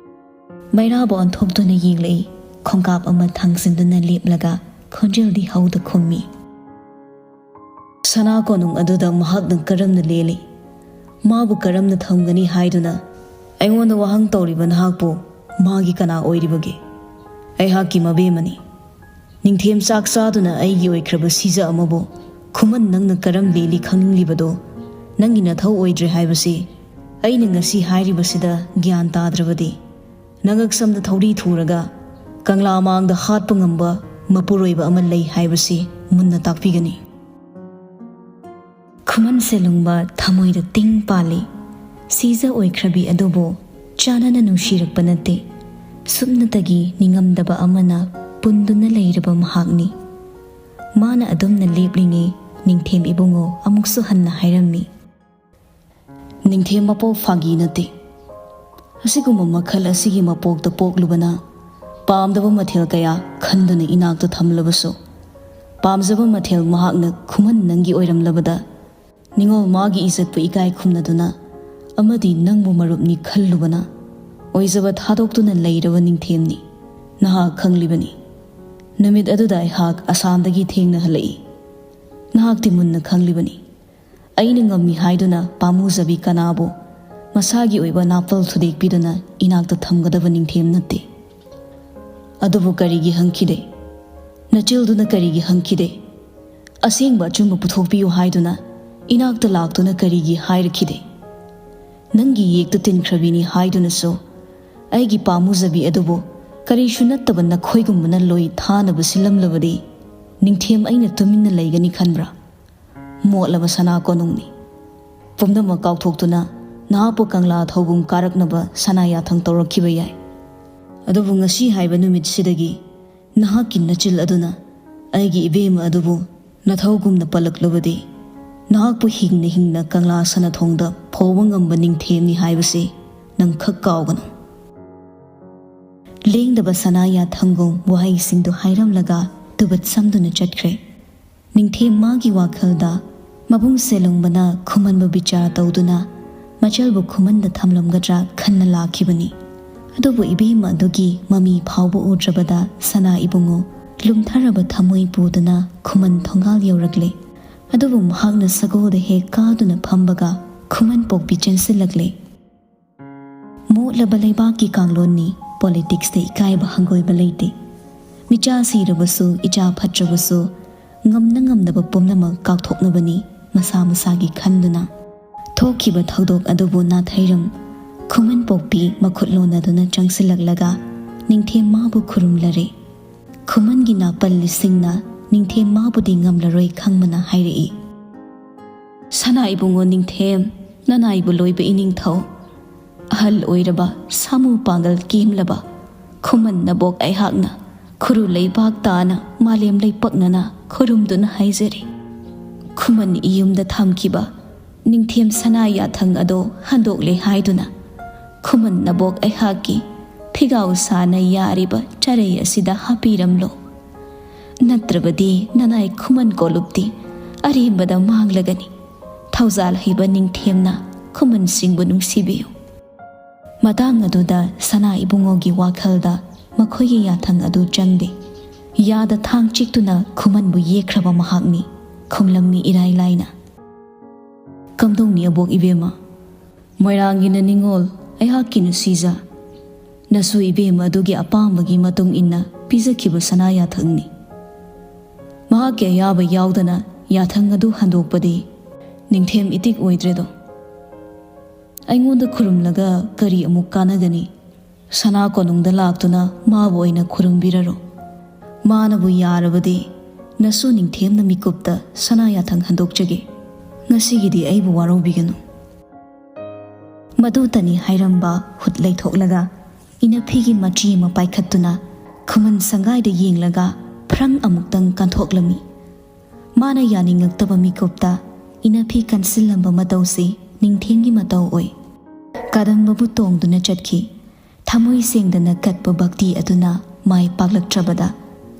ꯃꯩꯔꯥꯕꯨ ꯑꯣꯟꯊꯣꯛꯇꯨꯅ ꯌꯦꯡꯂꯛꯏ꯫ ꯈꯣꯡꯀꯥꯞ ꯑꯃ ꯊꯥꯡꯖꯤꯟꯗꯨꯅ ꯂꯦꯞꯂꯒ ꯈꯣꯟꯖꯦꯜꯗꯤ ꯍꯧꯗ ꯈꯨꯝꯃꯤ꯫ ꯁꯅꯥ ꯀꯣꯅꯨꯡ ꯑꯗꯨꯗ ꯃꯍꯥꯛꯅ ꯀꯔꯝꯅ ꯂꯦꯜꯂꯤ? ꯃꯥꯕꯨ ꯀꯔꯝꯅ ꯊꯝꯒꯅꯤ ꯍꯥꯏꯗꯨꯅ ꯑꯩꯉꯣꯟꯗ ꯋꯥꯍꯪ ꯇꯧꯔꯤꯕ ꯅꯍꯥꯛꯄꯨ ꯃꯥꯒꯤ ꯀꯅꯥ ꯑꯣꯏꯔꯤꯕꯒꯦ? ꯑꯩꯍꯥꯛꯀꯤ ꯃꯕꯦꯝꯃꯅꯤ꯫ ꯅꯤꯡꯊꯦꯝ ꯆꯥꯛ ꯆꯥꯗꯨꯅ ꯑꯩꯒꯤ ꯑꯣꯏꯈ꯭ꯔꯕ ꯁꯤꯖ ꯑꯃꯕꯨ ꯈꯨꯃꯟ ꯅꯪꯅ ꯀꯔꯝ ꯂꯦꯜꯂꯤ ꯈꯪꯅꯤꯡꯂꯤꯕꯗꯣ ꯅꯪꯒꯤ ꯅꯊꯧ ꯑꯣꯏꯗ꯭ꯔꯦ ꯍꯥꯏꯕꯁꯤ ꯑꯩꯅ ꯉꯁꯤ ꯍꯥꯏꯔꯤꯕꯁꯤꯗ ꯒ꯭ꯌꯥꯟ ꯇꯥꯗ꯭ꯔꯕꯗꯤ ꯅꯉꯛꯁꯝꯗ ꯊꯧꯔꯤ ꯊꯨꯔꯒ ꯀꯪꯂꯥ ꯃꯥꯡꯗ ꯍꯥꯠꯄ ꯉꯝꯕ ꯃꯄꯨꯔꯣꯏꯕ ꯑꯃ ꯂꯩ ꯍꯥꯏꯕꯁꯤ ꯃꯨꯟꯅ ꯇꯥꯛꯄꯤꯒꯅꯤ꯫ ꯈꯨꯃꯟ ꯁꯦꯂꯨꯡꯕ ꯊꯃꯣꯏꯗ ꯇꯤꯡ ꯄꯥꯜꯂꯤ꯫ ꯁꯤꯖ ꯑꯣꯏꯈ꯭ꯔꯕꯤ ꯑꯗꯨꯕꯨ ꯆꯥꯟꯅꯅ ꯅꯨꯡꯁꯤꯔꯛꯄ ꯅꯠꯇꯦ꯫ ꯁꯨꯞꯅꯇꯒꯤ ꯅꯤꯡꯉꯝꯗꯕ ꯑꯃꯅ ꯄꯨꯟꯗꯨꯅ ꯂꯩꯔꯕ ꯃꯍꯥꯛꯅꯤ꯫ ꯃꯥꯅ ꯑꯗꯨꯝꯅ ꯂꯦꯞꯂꯤꯉꯩ ꯅꯤꯡꯊꯦꯝ ꯏꯕꯨꯡꯉꯣ ꯑꯃꯨꯛꯁꯨ ꯍꯟꯅ ꯍꯥꯏꯔꯝꯃꯤ꯫ ꯅꯤꯡꯊꯦꯝ ꯃꯄꯣꯛ ꯐꯥꯒꯤ ꯅꯠꯇꯦ꯫ ꯑꯁꯤꯒꯨꯝꯕ ꯃꯈꯜ ꯑꯁꯤꯒꯤ ꯃꯄꯣꯛꯇ ꯄꯣꯛꯂꯨꯕꯅ ꯄꯥꯝꯗꯕ ꯃꯊꯦꯜ ꯀꯌꯥ ꯈꯟꯗꯨꯅ ꯏꯅꯥꯛꯇ ꯊꯝꯂꯕꯁꯨ, ꯄꯥꯝꯖꯕ ꯃꯊꯦꯜ ꯃꯍꯥꯛꯅ ꯈꯨꯃꯟ ꯅꯪꯒꯤ ꯑꯣꯏꯔꯝꯂꯕꯗ, ꯅꯤꯉꯣꯜ ꯃꯥꯒꯤ ꯏꯖꯠꯄꯨ ꯏꯀꯥꯏ ꯈꯨꯝꯅꯗꯨꯅ ꯑꯃꯗꯤ ꯅꯪꯕꯨ ꯃꯔꯨꯞꯅꯤ ꯈꯜꯂꯨꯕꯅ ꯑꯣꯏꯖꯕ ꯊꯥꯗꯣꯛꯇꯨꯅ ꯂꯩꯔꯕ ꯅꯤꯡꯊꯦꯝꯅꯤ꯫ ꯅꯍꯥꯛ ꯈꯪꯂꯤꯕꯅꯤ꯫ ꯅꯨꯃꯤꯠ ꯑꯗꯨꯗ ꯑꯩꯍꯥꯛ ꯑꯁꯥꯝꯗꯒꯤ ꯊꯦꯡꯅ ꯍꯜꯂꯛꯏ꯫ ꯅꯍꯥꯛꯇꯤ ꯃꯨꯟꯅ ꯈꯪꯂꯤꯕꯅꯤ꯫ ꯑꯩꯅ ꯉꯝꯃꯤ ꯍꯥꯏꯗꯨꯅ ꯄꯥꯝꯃꯨꯖꯕꯤ ꯀꯅꯥꯕꯨ ꯃꯁꯥꯒꯤ ꯑꯣꯏꯕ ꯅꯥꯄꯜ ꯊꯨꯗꯦꯛꯄꯤꯗꯨꯅ ꯏꯅꯥꯛꯇ ꯊꯝꯒꯗꯕ ꯅꯤꯡꯊꯦꯝ ꯅꯠꯇꯦ꯫ ꯑꯗꯨꯕꯨ ꯀꯔꯤꯒꯤ ꯍꯪꯈꯤꯗꯦ? ꯅꯆꯤꯜꯗꯨꯅ ꯀꯔꯤꯒꯤ ꯍꯪꯈꯤꯗꯦ? ꯑꯁꯦꯡꯕ ꯑꯆꯨꯝꯕ ꯄꯨꯊꯣꯛꯄꯤꯌꯨ ꯍꯥꯏꯗꯨꯅ ꯏꯅꯥꯛꯇ ꯂꯥꯛꯇꯨꯅ ꯀꯔꯤꯒꯤ ꯍꯥꯏꯔꯛꯈꯤꯗꯦ? ꯅꯪꯒꯤ ꯌꯦꯛꯇꯨ ꯇꯤꯟꯈ꯭ꯔꯕꯤꯅꯤ ꯍꯥꯏꯗꯨꯅꯁꯨ ꯑꯩꯒꯤ ꯄꯥꯝꯃꯨꯖꯕꯤ ꯑꯗꯨꯕꯨ ꯀꯔꯤꯁꯨ ꯅꯠꯇꯕ ꯅꯈꯣꯏꯒꯨꯝꯕꯅ ꯂꯣꯏ ꯊꯥꯅꯕ ꯁꯤꯜꯂꯝꯂꯕꯗꯤ ꯅꯤꯡꯊꯦꯝ ꯑꯩꯅ ꯇꯨꯃꯤꯟꯅ ꯂꯩꯒꯅꯤ ꯈꯟꯕ꯭ꯔꯥ? ꯃꯣꯠꯂꯕ ꯁꯅꯥ ꯀꯣꯅꯨꯡꯅꯤ꯫ ꯄꯨꯝꯅꯃꯛ ꯀꯥꯎꯊꯣꯛꯇꯨꯅ ꯅꯍꯥꯛꯄꯨ ꯀꯪꯂꯥ ꯊꯧꯕꯨꯝ ꯀꯥꯔꯛꯅꯕ ꯁꯅꯥ ꯌꯥꯊꯪ ꯇꯧꯔꯛꯈꯤꯕ ꯌꯥꯏ꯫ ꯑꯗꯨꯕꯨ ꯉꯁꯤ ꯍꯥꯏꯕ ꯅꯨꯃꯤꯠꯁꯤꯗꯒꯤ ꯅꯍꯥꯛꯀꯤ ꯅꯆꯤꯜ ꯑꯗꯨꯅ ꯑꯩꯒꯤ ꯏꯕꯦꯝꯃ ꯑꯗꯨꯕꯨ ꯅꯊꯧꯒꯨꯝꯅ ꯄꯜꯂꯛꯂꯕꯗꯤ, ꯅꯍꯥꯛꯄꯨ ꯍꯤꯡꯅ ꯍꯤꯡꯅ ꯀꯪꯂꯥ ꯁꯅꯥꯊꯣꯡꯗ ꯐꯧꯕ ꯉꯝꯕ ꯅꯤꯡꯊꯦꯝꯅꯤ ꯍꯥꯏꯕꯁꯤ ꯅꯪ ꯈꯛ ꯀꯥꯎꯒꯅꯨ꯫ ꯂꯦꯡꯗꯕ ꯁꯅꯥ ꯌꯥꯊꯪꯒꯨꯝ ꯋꯥꯍꯩꯁꯤꯡꯗꯨ ꯍꯥꯏꯔꯝꯂꯒ ꯇꯨꯕꯠ ꯁꯝꯗꯨꯅ ꯆꯠꯈ꯭ꯔꯦ꯫ ꯅꯤꯡꯊꯦꯝ ꯃꯥꯒꯤ ꯋꯥꯈꯜꯗ ꯃꯕꯨꯡ ꯁꯦꯂꯨꯡꯕꯅ ꯈꯨꯃꯟꯕꯨ ꯕꯤꯆꯥꯔ ꯇꯧꯗꯨꯅ ꯃꯆꯜꯕꯨ ꯈꯨꯃꯟꯗ ꯊꯝꯂꯝꯒꯗ꯭ꯔꯥ ꯈꯟꯅ ꯂꯥꯛꯈꯤꯕꯅꯤ꯫ ꯑꯗꯨꯕꯨ ꯏꯕꯦꯝꯃ ꯑꯗꯨꯒꯤ ꯃꯃꯤ ꯐꯥꯎꯕ ꯎꯗ꯭ꯔꯕꯗ ꯁꯅꯥ ꯏꯕꯨꯡꯉꯣ ꯂꯨꯝꯊꯔꯕ ꯊꯃꯣꯏ ꯄꯨꯗꯨꯅ ꯈꯨꯃꯟ ꯊꯣꯡꯒꯥꯜ ꯌꯧꯔꯛꯂꯦ꯫ ꯑꯗꯨꯕꯨ ꯃꯍꯥꯛꯅ ꯁꯒꯣꯜꯗ ꯍꯦꯛ ꯀꯥꯗꯨꯅ ꯐꯝꯕꯒ ꯈꯨꯃꯟ ꯄꯣꯛꯄꯤ ꯆꯦꯟꯁꯤꯜꯂꯛꯂꯦ꯫ ꯃꯣꯠꯂꯕ ꯂꯩꯕꯥꯛꯀꯤ ꯀꯥꯡꯂꯣꯟꯅꯤ, ꯄꯣꯂꯤꯇꯤꯛꯁꯇ ꯏꯀꯥꯏꯕ ꯍꯪꯒꯣꯏꯕ ꯂꯩꯇꯦ꯫ ꯃꯤꯆꯥ ꯁꯤꯔꯕꯁꯨ, ꯏꯆꯥ ꯐꯠꯇ꯭ꯔꯕꯁꯨ, ꯉꯝꯅ ꯉꯝꯅꯕ ꯄꯨꯝꯅꯃꯛ ꯀꯥꯎꯊꯣꯛꯅꯕꯅꯤ, ꯃꯁꯥ ꯃꯁꯥꯒꯤ ꯈꯟꯗꯨꯅ꯫ ꯊꯣꯛꯈꯤꯕ ꯊꯧꯗꯣꯛ ꯑꯗꯨꯕꯨ ꯅꯥꯊꯩꯔꯝ ꯈꯨꯃꯟ ꯄꯣꯛꯄꯤ ꯃꯈꯨꯠ ꯂꯣꯟꯅꯗꯨꯅ ꯆꯪꯁꯤꯜꯂꯛꯂꯒ ꯅꯤꯡꯊꯦꯝ ꯃꯥꯕꯨ ꯈꯨꯔꯨꯝꯂꯔꯦ꯫ ꯈꯨꯃꯟꯒꯤ ꯅꯥꯄꯜ ꯂꯤꯁꯤꯡꯅ ꯅꯤꯡꯊꯦꯝ ꯃꯥꯕꯨꯗꯤ ꯉꯝꯂꯔꯣꯏ ꯈꯪꯕꯅ ꯍꯥꯏꯔꯛꯏ, "ꯁꯅꯥ ꯏꯕꯨꯡꯉꯣ ꯅꯤꯡꯊꯦꯝ, ꯅꯅꯥꯏꯕꯨ ꯂꯣꯏꯕ ꯏꯅꯤꯡꯊꯧ, ꯑꯍꯜ ꯑꯣꯏꯔꯕ ꯁꯥꯃꯨ ꯄꯥꯡꯒꯜ ꯀꯦꯝꯂꯕ ꯈꯨꯃꯟ ꯅꯕꯣꯛ ꯑꯩꯍꯥꯛꯅ ꯈꯨꯔꯨ ꯂꯩꯕꯥꯛ ꯇꯥꯅ ꯃꯥꯂꯦꯝ ꯂꯩꯄꯛꯅꯅ ꯈꯨꯔꯨꯝꯗꯨꯅ ꯍꯥꯏꯖꯔꯤ꯫ ꯈꯨꯃꯟ ꯏꯌꯨꯝꯗ ꯊꯝꯈꯤꯕ ꯅꯤꯡꯊꯦꯝ ꯁꯅꯥ ꯌꯥꯊꯪ ꯑꯗꯣ ꯍꯟꯗꯣꯛꯂꯦ ꯍꯥꯏꯗꯨꯅ ꯈꯨꯃꯟ ꯅꯕꯣꯛ ꯑꯩꯍꯥꯛꯀꯤ ꯐꯤꯒꯥꯎ ꯁꯥꯅ ꯌꯥꯔꯤꯕ ꯆꯔꯩ ꯑꯁꯤꯗ ꯍꯥꯞꯄꯤꯔꯝꯂꯣ꯫ ꯅꯠꯇ꯭ꯔꯕꯗꯤ ꯅꯅꯥꯏ ꯈꯨꯃꯟ ꯀꯣꯂꯨꯞꯇꯤ ꯑꯔꯦꯝꯕꯗ ꯃꯥꯡꯂꯒꯅꯤ꯫ ꯊꯧꯖꯥꯜ ꯍꯩꯕ ꯅꯤꯡꯊꯦꯝꯅ ꯈꯨꯃꯟꯁꯤꯡꯕꯨ ꯅꯨꯡꯁꯤꯕꯤꯌꯨ"꯫ ꯃꯇꯥꯡ ꯑꯗꯨꯗ ꯁꯅꯥ ꯏꯕꯨꯡꯉꯣꯒꯤ ꯋꯥꯈꯜꯗ ꯃꯈꯣꯏꯒꯤ ꯌꯥꯊꯪ ꯑꯗꯨ ꯆꯪꯗꯦ꯫ ꯌꯥꯗ ꯊꯥꯡ ꯆꯤꯛꯇꯨꯅ ꯈꯨꯃꯟꯕꯨ ꯌꯦꯛꯈ꯭ꯔꯕ ꯃꯍꯥꯛꯅꯤ꯫ ꯈꯨꯝꯂꯝꯃꯤ ꯏꯔꯥꯏ ꯂꯥꯏꯅ, "ꯀꯝꯗꯧꯅꯤ ꯑꯕꯣꯛ ꯏꯕꯦꯝꯃ? ꯃꯣꯏꯔꯥꯡꯒꯤꯅ ꯅꯤꯡꯉꯣꯜ, ꯑꯩꯍꯥꯛꯀꯤꯅ ꯁꯤꯖ꯫ ꯅꯁꯨ ꯏꯕꯦꯝꯃ ꯑꯗꯨꯒꯤ ꯑꯄꯥꯝꯕꯒꯤ ꯃꯇꯨꯡ ꯏꯟꯅ ꯄꯤꯖꯈꯤꯕ ꯁꯅꯥ ꯌꯥꯊꯪꯅꯤ꯫ ꯃꯍꯥꯛꯀꯤ ꯑꯌꯥꯕ ꯌꯥꯎꯗꯅ ꯌꯥꯊꯪ ꯑꯗꯨ ꯍꯟꯗꯣꯛꯄꯗꯤ ꯅꯤꯡꯊꯦꯝ ꯏꯇꯤꯛ ꯑꯣꯏꯗ꯭ꯔꯦꯗꯣ"꯫ ꯑꯩꯉꯣꯟꯗ ꯈꯨꯔꯨꯝꯂꯒ ꯀꯔꯤ ꯑꯃꯨꯛ ꯀꯥꯟꯅꯒꯅꯤ? ꯁꯅꯥ ꯀꯣꯅꯨꯡꯗ ꯂꯥꯛꯇꯨꯅ ꯃꯥꯕꯨ ꯑꯣꯏꯅ ꯈꯨꯔꯨꯝꯕꯤꯔꯔꯣ꯫ ꯃꯥꯅꯕꯨ ꯌꯥꯔꯕꯗꯤ ꯅꯁꯨ ꯅꯤꯡꯊꯦꯝꯅ ꯃꯤꯀꯨꯞꯇ ꯁꯅꯥ ꯌꯥꯊꯪ ꯍꯟꯗꯣꯛꯆꯒꯦ꯫ ꯉꯁꯤꯒꯤꯗꯤ ꯑꯩꯕꯨ ꯋꯥꯔꯧꯕꯤꯒꯅꯨ꯫ ꯃꯗꯨꯇꯅꯤ ꯍꯥꯏꯔꯝꯕ ꯍꯨꯠ ꯂꯩꯊꯣꯛꯂꯒ ꯏꯅꯐꯤꯒꯤ ꯃꯆꯤ ꯑꯃ ꯄꯥꯏꯈꯠꯇꯨꯅ ꯈꯨꯃꯟ ꯁꯪꯒꯥꯏꯗ ꯌꯦꯡꯂꯒ ꯐ꯭ꯔꯪ ꯑꯃꯨꯛꯇꯪ ꯀꯟꯊꯣꯛꯂꯝꯃꯤ꯫ ꯃꯥꯅ ꯌꯥꯅꯤꯡꯉꯛꯇꯕ ꯃꯤꯀꯨꯞꯇ ꯏꯅꯐꯤ ꯀꯟꯁꯤꯜꯂꯝꯕ ꯃꯇꯧꯁꯤ ꯅꯤꯡꯊꯦꯝꯒꯤ ꯃꯇꯧ ꯑꯣꯏ꯫ ꯀꯗꯝꯕꯕꯨ ꯇꯣꯡꯗꯨꯅ ꯆꯠꯈꯤ꯫ ꯊꯃꯣꯏ ꯁꯦꯡꯗꯅ ꯀꯠꯄ ꯚꯛꯇꯤ ꯑꯗꯨꯅ ꯃꯥꯏ ꯄꯥꯛꯂꯛꯇ꯭ꯔꯕꯗ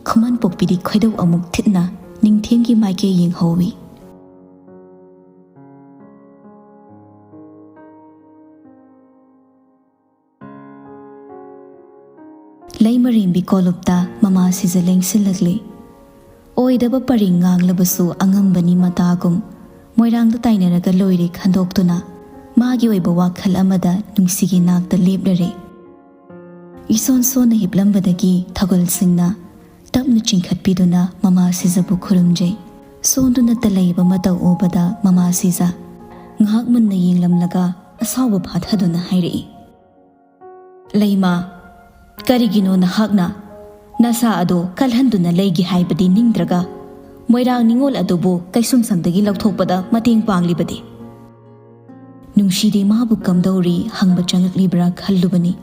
ꯈꯨꯃꯟ ꯄꯣꯛꯄꯤꯗꯤ ꯈꯣꯏꯗꯧ ꯑꯃꯨꯛ ꯊꯤꯠꯅ ꯅꯤꯡꯊꯦꯝꯒꯤ ꯃꯥꯏꯀꯩ ꯌꯦꯡꯍꯧꯋꯤ꯫ ꯂꯩꯃꯔꯦꯝꯕꯤ ꯀꯣꯂꯨꯞꯇ ꯃꯃꯥ ꯁꯤꯖ ꯂꯦꯡꯁꯤꯜꯂꯛꯂꯤ꯫ ꯑꯣꯏꯗꯕ ꯄꯔꯤꯡ ꯉꯥꯡꯂꯕꯁꯨ ꯑꯉꯝꯕꯅꯤ ꯃꯇꯥꯒꯨꯝ ꯃꯣꯏꯔꯥꯡꯗ ꯇꯥꯏꯅꯔꯒ ꯂꯣꯏꯔꯦ ꯈꯟꯗꯣꯛꯇꯨꯅ ꯃꯥꯒꯤ ꯑꯣꯏꯕ ꯋꯥꯈꯜ ꯑꯃꯗ ꯅꯨꯡꯁꯤꯒꯤ ꯅꯥꯛꯇ ꯂꯦꯞꯂꯔꯦ꯫ ꯏꯁꯣꯟ ꯁꯣꯟꯅ ꯍꯤꯞꯂꯝꯕꯗꯒꯤ ꯊꯧꯒꯜꯁꯤꯡꯅ ꯇꯞꯅ ꯆꯤꯡꯈꯠꯄꯤꯗꯨꯅ ꯃꯃꯥ ꯁꯤꯖꯕꯨ ꯈꯨꯔꯨꯝꯖꯩ꯫ ꯁꯣꯟꯗꯨꯅꯇ ꯂꯩꯕ ꯃꯇꯧ ꯎꯕꯗ ꯃꯃꯥ ꯁꯤꯖ ꯉꯥꯏꯍꯥꯛ ꯃꯨꯟꯅ ꯌꯦꯡꯂꯝꯂꯒ ꯑꯁꯥꯎꯕ ꯐꯥꯊꯗꯨꯅ ꯍꯥꯏꯔꯛꯏ, "ꯂꯩꯃ, ꯀꯔꯤꯒꯤꯅꯣ ꯅꯍꯥꯛꯅ ꯅꯁꯥ ꯑꯗꯨ ꯀꯜꯍꯟꯗꯨꯅ ꯂꯩꯒꯦ ꯍꯥꯏꯕꯗꯤ ꯅꯤꯡꯗ꯭ꯔꯒ ꯃꯣꯏꯔꯥꯡ ꯅꯤꯉꯣꯜ ꯑꯗꯨꯕꯨ ꯀꯩꯁꯨꯝꯁꯪꯗꯒꯤ ꯂꯧꯊꯣꯛꯄꯗ ꯃꯇꯦꯡ ꯄꯥꯡꯂꯤꯕꯗꯤ?" ꯅꯨꯡꯁꯤꯗꯤ ꯃꯥꯕꯨ ꯀꯝꯗꯧꯔꯤ ꯍꯪꯕ ꯆꯪꯂꯛꯂꯤꯕ꯭ꯔꯥ ꯈꯜꯂꯨꯕꯅꯤ꯫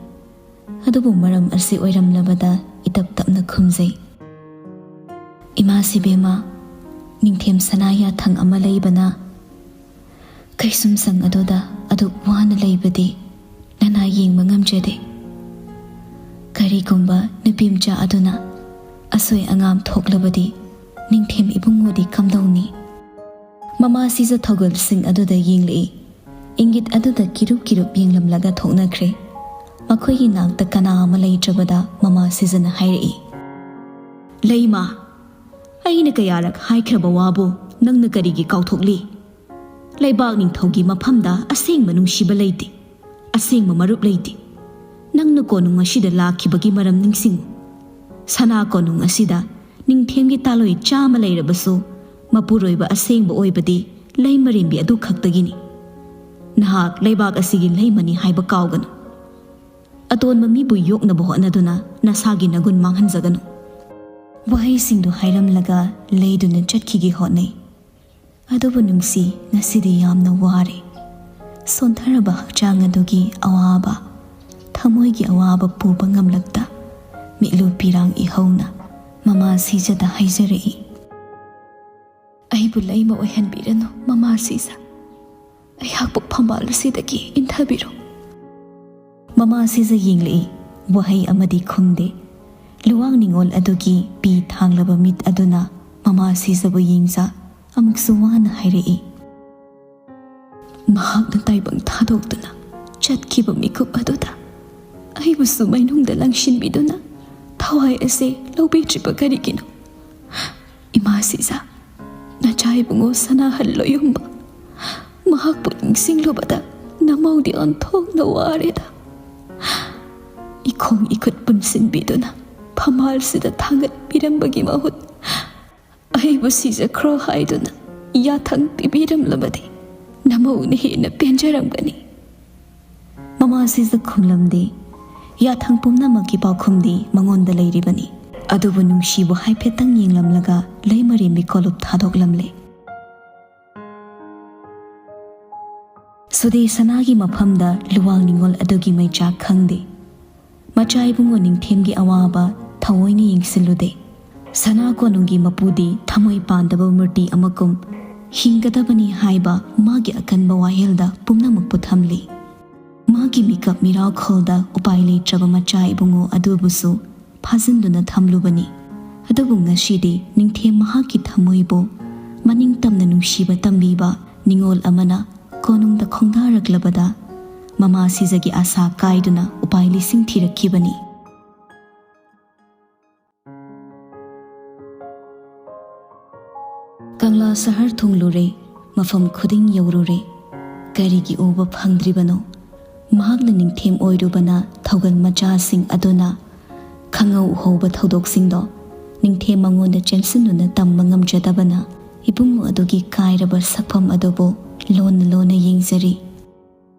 ꯑꯗꯨꯕꯨ ꯃꯔꯝ ꯑꯁꯤ ꯑꯣꯏꯔꯝꯂꯕꯗ ꯏꯇꯞ ꯇꯞꯅ ꯈꯨꯝꯖꯩ, "ꯏꯃꯥ ꯁꯤꯕꯦꯝꯃ, ꯅꯤꯡꯊꯦꯝ ꯁꯅꯥ ꯌꯥꯊꯪ ꯑꯃ ꯂꯩꯕꯅ ꯀꯩꯁꯨꯝꯁꯪ ꯑꯗꯨꯗ ꯑꯗꯨꯛ ꯋꯥꯅ ꯂꯩꯕꯗꯤ ꯅꯅꯥ ꯌꯦꯡꯕ ꯉꯝꯖꯗꯦ꯫ ꯀꯔꯤꯒꯨꯝꯕ ꯅꯨꯄꯤ ꯃꯆꯥ ꯑꯗꯨꯅ ꯑꯁꯣꯏ ꯑꯉꯥꯝ ꯊꯣꯛꯂꯕꯗꯤ ꯅꯤꯡꯊꯦꯝ ꯏꯕꯨꯡꯉꯣꯗꯤ ꯀꯝꯗꯧꯅꯤ?" ꯃꯃꯥ ꯁꯤꯖ ꯊꯧꯒꯜꯁꯤꯡ ꯑꯗꯨꯗ ꯌꯦꯡꯂꯛꯏ꯫ ꯏꯪꯒꯤꯠ ꯑꯗꯨꯗ ꯀꯤꯔꯨꯞ ꯀꯤꯔꯨꯞ ꯌꯦꯡꯂꯝꯂꯒ ꯊꯣꯛꯅꯈ꯭ꯔꯦ꯫ ꯃꯈꯣꯏꯒꯤ ꯅꯥꯛꯇ ꯀꯅꯥ ꯑꯃ ꯂꯩꯇ꯭ꯔꯕꯗ ꯃꯃꯥ ꯁꯤꯖꯅ ꯍꯥꯏꯔꯛꯏ, "ꯂꯩꯃ, ꯑꯩꯅ ꯀꯌꯥꯔꯛ ꯍꯥꯏꯈ꯭ꯔꯕ ꯋꯥꯕꯨ ꯅꯪꯅ ꯀꯔꯤꯒꯤ ꯀꯥꯎꯊꯣꯛꯂꯤ? ꯂꯩꯕꯥꯛ ꯅꯤꯡꯊꯧꯒꯤ ꯃꯐꯝꯗ ꯑꯁꯦꯡꯕ ꯅꯨꯡꯁꯤꯕ ꯂꯩꯇꯦ, ꯑꯁꯦꯡꯕ ꯃꯔꯨꯞ ꯂꯩꯇꯦ꯫ ꯅꯪꯅ ꯀꯣꯅꯨꯡ ꯑꯁꯤꯗ ꯂꯥꯛꯈꯤꯕꯒꯤ ꯃꯔꯝ ꯅꯤꯡꯁꯤꯡꯉꯨ꯫ ꯁꯅꯥ ꯀꯣꯅꯨꯡ ꯑꯁꯤꯗ ꯅꯤꯡꯊꯦꯝꯒꯤ ꯇꯥꯂꯣꯏ ꯆꯥꯝꯃ ꯂꯩꯔꯕꯁꯨ ꯃꯄꯨꯔꯣꯏꯕ ꯑꯁꯦꯡꯕ ꯑꯣꯏꯕꯗꯤ ꯂꯩꯃꯔꯦꯝꯕꯤ ꯑꯗꯨ ꯈꯛꯇꯒꯤꯅꯤ꯫ ꯅꯍꯥꯛ ꯂꯩꯕꯥꯛ ꯑꯁꯤꯒꯤ ꯂꯩꯃꯅꯤ ꯍꯥꯏꯕ ꯀꯥꯎꯒꯅꯨ꯫ ꯑꯇꯣꯟꯕ ꯃꯤꯕꯨ ꯌꯣꯛꯅꯕ ꯍꯣꯠꯅꯗꯨꯅ ꯅꯁꯥꯒꯤ ꯅꯒꯨꯟ ꯃꯥꯡꯍꯟꯖꯒꯅꯨ꯫ ꯋꯥꯍꯩꯁꯤꯡꯗꯨ ꯍꯥꯏꯔꯝꯂꯒ ꯂꯩꯗꯨꯅ ꯆꯠꯈꯤꯒꯦ ꯍꯣꯠꯅꯩ꯫ ꯑꯗꯨꯕꯨ ꯅꯨꯡꯁꯤ, ꯉꯁꯤꯗꯤ ꯌꯥꯝꯅ ꯋꯥꯔꯦ꯫ ꯁꯣꯟꯊꯔꯕ ꯍꯛꯆꯥꯡ ꯑꯗꯨꯒꯤ ꯑꯋꯥꯕ, ꯊꯃꯣꯏꯒꯤ ꯑꯋꯥꯕ ꯄꯨꯕ ꯉꯝꯂꯛꯇ, ꯃꯤꯠꯂꯨ ꯄꯤꯔꯥꯡ ꯏꯍꯧꯅ ꯃꯃꯥ ꯁꯤꯖꯗ ꯍꯥꯏꯖꯔꯛꯏ꯫ "ꯑꯩꯕꯨ ꯂꯩꯃ ꯑꯣꯏꯍꯟꯕꯤꯔꯅꯨ, ꯃꯃꯥ ꯁꯤꯖ꯫ ꯑꯩꯍꯥꯛꯄꯨ ꯐꯝꯕꯥꯜ ꯑꯁꯤꯗꯒꯤ ꯏꯟꯊꯕꯤꯔꯣ꯫" ꯃꯃꯥ ꯁꯤꯖ ꯌꯦꯡꯂꯛꯏ, ꯋꯥꯍꯩ ꯑꯃꯗꯤ ꯈꯨꯝꯗꯦ꯫ ꯂꯨꯋꯥꯡ ꯅꯤꯉꯣꯜ ꯑꯗꯨꯒꯤ ꯄꯤ ꯊꯥꯡꯂꯕ ꯃꯤꯠ ꯑꯗꯨꯅ ꯃꯃꯥ ꯁꯤꯖꯕꯨ ꯌꯦꯡꯖ ꯑꯃꯨꯛꯁꯨ ꯋꯥꯅ ꯍꯥꯏꯔꯛꯏ꯫ ꯃꯍꯥꯛꯅ ꯇꯥꯏꯕꯪ ꯊꯥꯗꯣꯛꯇꯨꯅ ꯆꯠꯈꯤꯕ ꯃꯤꯀꯨꯞ ꯑꯗꯨꯗ ꯑꯩꯕꯨꯁꯨ ꯃꯩꯅꯨꯡꯗ ꯂꯪꯁꯤꯟꯕꯤꯗꯨꯅ ꯊꯋꯥꯏ ꯑꯁꯦ ꯂꯧꯕꯤꯗ꯭ꯔꯤꯕ ꯀꯔꯤꯒꯤꯅꯣ? ꯏꯃꯥ ꯁꯤꯖ, ꯅꯆꯥ ꯏꯕꯨꯡꯉꯣ ꯁꯅꯥꯍꯟ ꯂꯣꯌꯨꯝꯕ, ꯃꯍꯥꯛꯄꯨ ꯅꯤꯡꯁꯤꯡꯂꯨꯕꯗ ꯅꯃꯧꯗꯤ ꯑꯣꯟꯊꯣꯛꯅ ꯋꯥꯔꯦꯗ꯫ ꯏꯈꯣꯡ ꯏꯈꯨꯠ ꯄꯨꯟꯁꯤꯟꯕꯤꯗꯨꯅ ꯐꯝꯕꯥꯜꯁꯤꯗ ꯊꯥꯡꯒꯠꯄꯤꯔꯝꯕꯒꯤ ꯃꯍꯨꯠ ꯑꯩꯕꯨ ꯁꯤꯖꯈ꯭ꯔꯣ ꯍꯥꯏꯗꯨꯅ ꯌꯥꯊꯪ ꯄꯤꯕꯤꯔꯝꯂꯕꯗꯤ ꯅꯃꯧꯅ ꯍꯦꯟꯅ ꯄꯦꯟꯖꯔꯝꯒꯅꯤ꯫ ꯃꯃꯥ ꯁꯤꯖ ꯈꯨꯝꯂꯝꯗꯦ꯫ ꯌꯥꯊꯪ ꯄꯨꯝꯅꯃꯛꯀꯤ ꯄꯥꯎꯈꯨꯝꯗꯤ ꯃꯉꯣꯟꯗ ꯂꯩꯔꯤꯕꯅꯤ꯫ ꯑꯗꯨꯕꯨ ꯅꯨꯡꯁꯤꯕꯨ ꯍꯥꯏꯐꯦꯠꯇꯪ ꯌꯦꯡꯂꯝꯂꯒ ꯂꯩꯃꯔꯦꯝꯕꯤ ꯀꯣꯂꯨꯞ ꯊꯥꯗꯣꯛꯂꯝꯂꯦ꯫ ꯁꯨꯗꯦ ꯁꯅꯥꯒꯤ ꯃꯐꯝꯗ ꯂꯨꯋꯥꯡ ꯅꯤꯉꯣꯜ ꯑꯗꯨꯒꯤ ꯃꯩꯆꯥꯛ ꯈꯪꯗꯦ꯫ ꯃꯆꯥ ꯏꯕꯨꯡꯉꯣ ꯅꯤꯡꯊꯦꯝꯒꯤ ꯑꯋꯥꯕ ꯊꯑꯣꯏꯅ ꯌꯦꯡꯁꯤꯜꯂꯨꯗꯦ꯫ ꯁꯅꯥ ꯀꯣꯅꯨꯡꯒꯤ ꯃꯄꯨꯗꯤ ꯊꯃꯣꯏ ꯄꯥꯟꯗꯕ ꯃꯨꯔꯇꯤ ꯑꯃꯒꯨꯝ ꯍꯤꯡꯒꯗꯕꯅꯤ ꯍꯥꯏꯕ ꯃꯥꯒꯤ ꯑꯀꯟꯕ ꯋꯥꯌꯦꯜꯗ ꯄꯨꯝꯅꯃꯛꯄꯨ ꯊꯝꯂꯤ꯫ ꯃꯥꯒꯤ ꯃꯤꯀꯞ ꯃꯤꯔꯥꯎꯈꯣꯜꯗ ꯎꯄꯥꯏ ꯂꯩꯇ꯭ꯔꯕ ꯃꯆꯥ ꯏꯕꯨꯡꯉꯣ ꯑꯗꯨꯕꯨꯁꯨ ꯐꯥꯖꯤꯟꯗꯨꯅ ꯊꯝꯂꯨꯕꯅꯤ꯫ ꯑꯗꯨꯕꯨ ꯉꯁꯤꯗꯤ ꯅꯤꯡꯊꯦꯝ ꯃꯍꯥꯛꯀꯤ ꯊꯃꯣꯏꯕꯨ ꯃꯅꯤꯡ ꯇꯝꯅ ꯅꯨꯡꯁꯤꯕ ꯇꯝꯕꯤꯕ ꯅꯤꯉꯣꯜ ꯑꯃꯅ ꯀꯣꯅꯨꯡꯗ ꯈꯣꯡꯗꯥꯔꯛꯂꯕꯗ ꯃꯃꯥ ꯁꯤꯖꯒꯤ ꯑꯥꯁꯥ ꯀꯥꯏꯗꯨꯅ ꯎꯄꯥꯏ ꯂꯤꯁꯤꯡ ꯊꯤꯔꯛꯈꯤꯕꯅꯤ꯫ ꯀꯪꯂꯥ ꯁꯍꯔ ꯊꯨꯡꯂꯨꯔꯦ, ꯃꯐꯝ ꯈꯨꯗꯤꯡ ꯌꯧꯔꯨꯔꯦ꯫ ꯀꯔꯤꯒꯤ ꯎꯕ ꯐꯪꯗ꯭ꯔꯤꯕꯅꯣ? ꯃꯍꯥꯛꯅ ꯅꯤꯡꯊꯦꯝ ꯑꯣꯏꯔꯨꯕꯅ ꯊꯧꯒꯜ ꯃꯆꯥꯁꯤꯡ ꯑꯗꯨꯅ ꯈꯪꯍꯧ ꯎꯍꯧꯕ ꯊꯧꯗꯣꯛꯁꯤꯡꯗꯣ ꯅꯤꯡꯊꯦꯝ ꯃꯉꯣꯟꯗ ꯆꯦꯟꯁꯤꯟꯗꯨꯅ ꯇꯝꯕ ꯉꯝꯖꯗꯕꯅ ꯏꯕꯨꯡꯉꯣ ꯑꯗꯨꯒꯤ ꯀꯥꯏꯔꯕ ꯁꯛꯐꯝ ꯑꯗꯨꯕꯨ ꯂꯣꯟꯅ ꯂꯣꯟꯅ ꯌꯦꯡꯖꯔꯤ꯫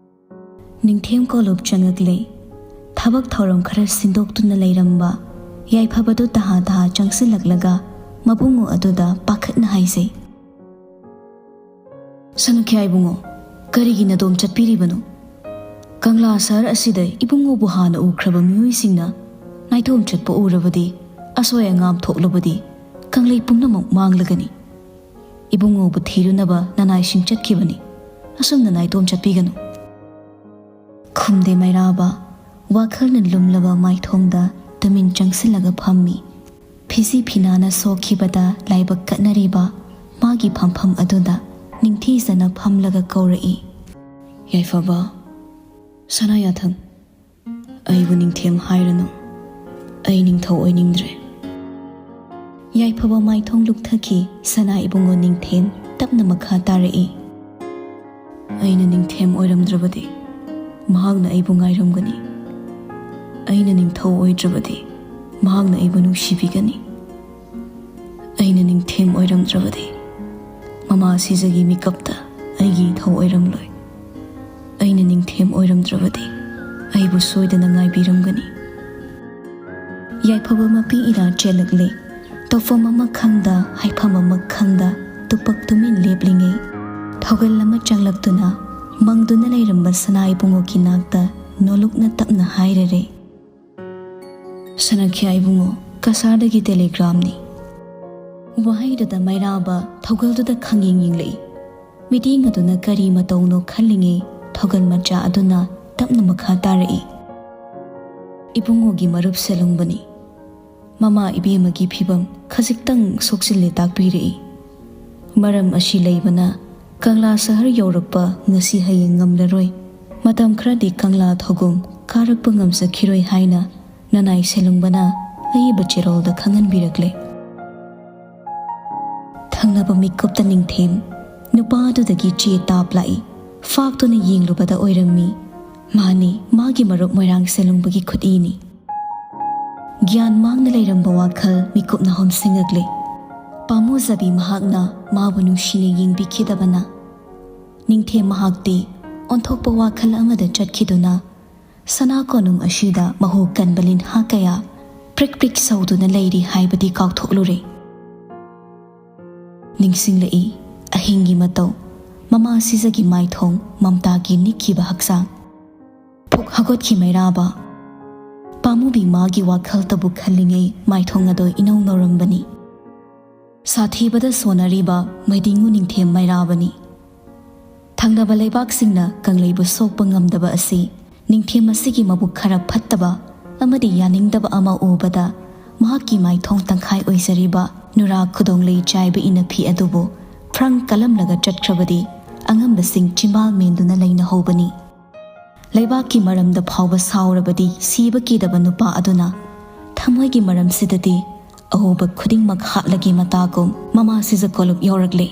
ꯅꯤꯡꯊꯦꯝ ꯀꯣꯂꯨꯞ ꯆꯪꯉꯛꯂꯦ꯫ ꯊꯕꯛ ꯊꯧꯔꯝ ꯈꯔ ꯁꯤꯟꯗꯣꯛꯇꯨꯅ ꯂꯩꯔꯝꯕ ꯌꯥꯏꯐꯕꯗꯨ ꯇꯍꯥ ꯇꯍꯥ ꯆꯪꯁꯤꯜꯂꯛꯂꯒ ꯃꯕꯨꯡꯉꯣ ꯑꯗꯨꯗ ꯄꯥꯈꯠꯅ ꯍꯥꯏꯖꯩ, "ꯁꯅꯨꯈ꯭ꯌꯥ ꯏꯕꯨꯡꯉꯣ, ꯀꯔꯤꯒꯤ ꯅꯗꯣꯝ ꯆꯠꯄꯤꯔꯤꯕꯅꯣ? ꯀꯪꯂꯥ ꯁꯍꯔ ꯑꯁꯤꯗ ꯏꯕꯨꯡꯉꯣꯕꯨ ꯍꯥꯟꯅ ꯎꯈ꯭ꯔꯕ ꯃꯤꯑꯣꯏꯁꯤꯡꯅ ꯅꯥꯏꯇꯣꯝ ꯆꯠꯄ ꯎꯔꯕꯗꯤ, ꯑꯁꯣꯏ ꯑꯉꯥꯝ ꯊꯣꯛꯂꯕꯗꯤ ꯀꯪꯂꯩ ꯄꯨꯝꯅꯃꯛ ꯃꯥꯡꯂꯒꯅꯤ꯫ ꯏꯕꯨꯡꯉꯣꯕꯨ ꯊꯤꯔꯨꯅꯕ ꯅꯅꯥꯏꯁꯤꯡ ꯆꯠꯈꯤꯕꯅꯤ꯫ ꯑꯁꯨꯝꯅ ꯅꯥꯏꯇꯣꯝ ꯆꯠꯄꯤꯒꯅꯨ"꯫ ꯈꯨꯝꯗꯦ ꯃꯩꯔꯥꯕ꯫ ꯋꯥꯈꯜꯅ ꯂꯨꯝꯂꯕ ꯃꯥꯏꯊꯣꯡꯗ ꯇꯨꯃꯤꯟ ꯆꯪꯁꯤꯜꯂꯒ ꯐꯝꯃꯤ꯫ ꯐꯤꯖꯤ ꯐꯤꯅꯥꯅ ꯁꯣꯛꯈꯤꯕꯗ ꯂꯥꯏꯕꯛ ꯀꯠꯅꯔꯤꯕ ꯃꯥꯒꯤ ꯐꯝꯐꯝ ꯑꯗꯨꯗ ꯅꯤꯡꯊꯤꯖꯅ ꯐꯝꯂꯒ ꯀꯧꯔꯛꯏ, "ꯌꯥꯏꯐꯕ, ꯁꯅꯥꯌꯥꯊꯪ, ꯑꯩꯕꯨ ꯅꯤꯡꯊꯦꯝ ꯍꯥꯏꯔꯅꯨ꯫ ꯑꯩ ꯅꯤꯡꯊꯧ ꯑꯣꯏꯅꯤꯡꯗ꯭ꯔꯦ"꯫ ꯌꯥꯏꯐꯕ ꯃꯥꯏꯊꯣꯡ ꯂꯨꯞꯊꯈꯤ꯫ ꯁꯅꯥ ꯏꯕꯨꯡꯉꯣ ꯅꯤꯡꯊꯦꯝ ꯇꯞꯅ ꯃꯈꯥ ꯇꯥꯔꯛꯏ, "ꯑꯩꯅ ꯅꯤꯡꯊꯦꯝ ꯑꯣꯏꯔꯝꯗ꯭ꯔꯕꯗꯤ ꯃꯍꯥꯛꯅ ꯑꯩꯕꯨ ꯉꯥꯏꯔꯝꯒꯅꯤ꯫ ꯑꯩꯅ ꯅꯤꯡꯊꯧ ꯑꯣꯏꯗ꯭ꯔꯕꯗꯤ ꯃꯍꯥꯛꯅ ꯑꯩꯕꯨ ꯅꯨꯡꯁꯤꯕꯤꯒꯅꯤ꯫ ꯑꯩꯅ ꯅꯤꯡꯊꯦꯝ ꯑꯣꯏꯔꯝꯗ꯭ꯔꯕꯗꯤ ꯃꯃꯥ ꯁꯤꯖꯒꯤ ꯃꯤꯀꯞꯇ ꯑꯩꯒꯤ ꯏꯊꯧ ꯑꯣꯏꯔꯝꯂꯣꯏ꯫ ꯑꯩꯅ ꯅꯤꯡꯊꯦꯝ ꯑꯣꯏꯔꯝꯗ꯭ꯔꯕꯗꯤ ꯑꯩꯕꯨ ꯁꯣꯏꯗꯅ ꯉꯥꯏꯕꯤꯔꯝꯒꯅꯤ"꯫ ꯌꯥꯏꯐꯕ ꯃꯄꯤ ꯏꯔꯥ ꯆꯦꯜꯂꯛꯂꯦ꯫ ꯇꯧꯐꯝ ꯑꯃ ꯈꯪꯗ, ꯍꯥꯏꯐꯝ ꯑꯃ ꯈꯪꯗ, ꯇꯨꯄꯛ ꯇꯨꯃꯤꯟ ꯂꯦꯞꯂꯤꯉꯩ, ꯊꯧꯒꯜ ꯑꯃ ꯆꯪꯂꯛꯇꯨꯅ ꯃꯪꯗꯨꯅ ꯂꯩꯔꯝꯕ ꯁꯅꯥ ꯏꯕꯨꯡꯉꯣꯒꯤ ꯅꯥꯛꯇ ꯅꯣꯂꯨꯛꯅ ꯇꯞꯅ ꯍꯥꯏꯔꯔꯦ, "ꯁꯅꯥꯈ꯭ꯌꯥ ꯏꯕꯨꯡꯉꯣ, ꯀꯁꯥꯔꯗꯒꯤ ꯇꯦꯂꯤꯒ꯭ꯔꯥꯝꯅꯤ"꯫ ꯋꯥꯍꯩꯗꯨꯗ ꯃꯩꯔꯥꯕ ꯊꯧꯒꯜꯗꯨꯗ ꯈꯪꯌꯦꯡ ꯌꯦꯡꯂꯛꯏ꯫ ꯃꯤꯠꯌꯦꯡ ꯑꯗꯨꯅ ꯀꯔꯤ ꯃꯇꯧꯅꯣ ꯈꯜꯂꯤꯉꯩ ꯊꯧꯒꯜ ꯃꯆꯥ ꯑꯗꯨꯅ ꯇꯞꯅ ꯃꯈꯥ ꯇꯥꯔꯛꯏ, "ꯏꯕꯨꯡꯉꯣꯒꯤ ꯃꯔꯨꯞ ꯁꯦꯂꯨꯡꯕꯅꯤ꯫ ꯃꯃꯥ ꯏꯕꯦꯝꯃꯒꯤ ꯐꯤꯕꯝ ꯈꯖꯤꯛꯇꯪ ꯁꯣꯛꯆꯤꯜꯂꯦ ꯇꯥꯛꯄꯤꯔꯛꯏ꯫ ꯃꯔꯝ ꯑꯁꯤ ꯂꯩꯕꯅ ꯀꯪꯂꯥ ꯁꯍꯔ ꯌꯧꯔꯛꯄ ꯉꯁꯤ ꯍꯌꯦꯡ ꯉꯝꯂꯔꯣꯏ꯫ ꯃꯇꯝ ꯈꯔꯗꯤ ꯀꯪꯂꯥ ꯊꯧꯒꯨꯝ ꯀꯥꯔꯛꯄ ꯉꯝꯖꯈꯤꯔꯣꯏ ꯍꯥꯏꯅ ꯅꯅꯥꯏ ꯁꯦꯂꯨꯡꯕꯅ ꯑꯏꯕ ꯆꯦꯔꯣꯜꯗ ꯈꯪꯍꯟꯕꯤꯔꯛꯂꯦ"꯫ ꯊꯪꯅꯕ ꯃꯤꯀꯨꯞꯇ ꯅꯤꯡꯊꯦꯝ ꯅꯨꯄꯥ ꯑꯗꯨꯗꯒꯤ ꯆꯦ ꯇꯥꯞ ꯂꯥꯛꯏ꯫ ꯐꯥꯛꯇꯨꯅ ꯌꯦꯡꯂꯨꯕꯗ ꯑꯣꯏꯔꯝꯃꯤ꯫ ꯃꯥꯅꯤ, ꯃꯥꯒꯤ ꯃꯔꯨꯞ ꯃꯣꯏꯔꯥꯡ ꯁꯦꯂꯨꯡꯕꯒꯤ ꯈꯨꯠꯏꯅꯤ꯫ ꯒ꯭ꯌꯥꯟ ꯃꯥꯡꯅ ꯂꯩꯔꯝꯕ ꯋꯥꯈꯜ ꯃꯤꯀꯨꯞꯅ ꯍꯣꯝꯁꯤꯡꯉꯛꯂꯦ꯫ ꯄꯥꯝꯃꯨꯖꯕꯤ ꯃꯍꯥꯛꯅ ꯃꯥꯕꯨ ꯅꯨꯡꯁꯤꯅ ꯌꯦꯡꯕꯤꯈꯤꯗꯕꯅ꯫ ꯅꯤꯡꯊꯦꯝ ꯃꯍꯥꯛꯇꯤ ꯑꯣꯟꯊꯣꯛꯄ ꯋꯥꯈꯜ ꯑꯃꯗ ꯆꯠꯈꯤꯗꯨꯅ ꯁꯅꯥ ꯀꯣꯅꯨꯡ ꯑꯁꯤꯗ ꯃꯍꯨ ꯀꯟꯕ ꯂꯤꯟꯍꯥ ꯀꯌꯥ ꯄ꯭ꯔꯤꯛ ꯄ꯭ꯔꯤꯛ ꯁꯧꯗꯨꯅ ꯂꯩꯔꯤ ꯍꯥꯏꯕꯗꯤ ꯀꯥꯎꯊꯣꯛꯂꯨꯔꯦ꯫ ꯅꯤꯡꯁꯤꯡꯂꯛꯏ ꯑꯍꯤꯡꯒꯤ ꯃꯇꯧ, ꯃꯃꯥ ꯁꯤꯖꯒꯤ ꯃꯥꯏꯊꯣꯡ, ꯃꯝꯇꯥꯒꯤ ꯅꯤꯛꯈꯤꯕ ꯍꯛꯆꯥꯡ꯫ ꯐꯨꯛ ꯍꯧꯒꯠꯈꯤ ꯃꯩꯔꯥꯕ꯫ ꯄꯥꯝꯃꯨꯕꯤ ꯃꯥꯒꯤ ꯋꯥꯈꯜꯇꯕꯨ ꯈꯜꯂꯤꯉꯩ ꯃꯥꯏꯊꯣꯡ ꯑꯗꯨ ꯏꯅꯧ ꯅꯧꯔꯝꯕꯅꯤ꯫ ꯁꯥꯊꯤꯕꯗ ꯁꯣꯟꯅꯔꯤꯕ ꯃꯩꯗꯤꯡꯉꯨ ꯅꯤꯡꯊꯦꯝ ꯃꯩꯔꯥꯕꯅꯤ꯫ ꯊꯪꯅꯕ ꯂꯩꯕꯥꯛꯁꯤꯡꯅ ꯀꯪꯂꯩꯕꯨ ꯁꯣꯛꯄ ꯉꯝꯗꯕ ꯑꯁꯤ ꯅꯤꯡꯊꯦꯝ ꯑꯁꯤꯒꯤ ꯃꯕꯨꯛ ꯈꯔ ꯐꯠꯇꯕ ꯑꯃꯗꯤ ꯌꯥꯅꯤꯡꯗꯕ ꯑꯃ ꯎꯕꯗ ꯃꯍꯥꯛꯀꯤ ꯃꯥꯏꯊꯣꯡ ꯇꯪꯈꯥꯏ ꯑꯣꯏꯖꯔꯤꯕ ꯅꯨꯔꯥ ꯈꯨꯗꯣꯡꯂꯩ ꯆꯥꯏꯕ ꯏꯅꯐꯤ ꯑꯗꯨꯕꯨ ꯐ꯭ꯔꯪ ꯀꯜꯂꯝꯂꯒ ꯆꯠꯈ꯭ꯔꯕꯗꯤ ꯑꯉꯝꯕꯁꯤꯡ ꯆꯤꯝꯕꯥꯜ ꯃꯦꯟꯗꯨꯅ ꯂꯩꯅꯍꯧꯕꯅꯤ꯫ ꯂꯩꯕꯥꯛꯀꯤ ꯃꯔꯝꯗ ꯐꯥꯎꯕ ꯁꯥꯎꯔꯕꯗꯤ ꯁꯤꯕ ꯀꯤꯗꯕ ꯅꯨꯄꯥ ꯑꯗꯨꯅ ꯊꯃꯣꯏꯒꯤ ꯃꯔꯝꯁꯤꯗꯗꯤ ꯑꯍꯣꯕ ꯈꯨꯗꯤꯡꯃꯛ ꯍꯥꯠꯂꯒꯤ ꯃꯇꯥꯒꯨꯝ ꯃꯃꯥ ꯁꯤꯖ ꯀꯣꯂꯨꯞ ꯌꯧꯔꯛꯂꯦ꯫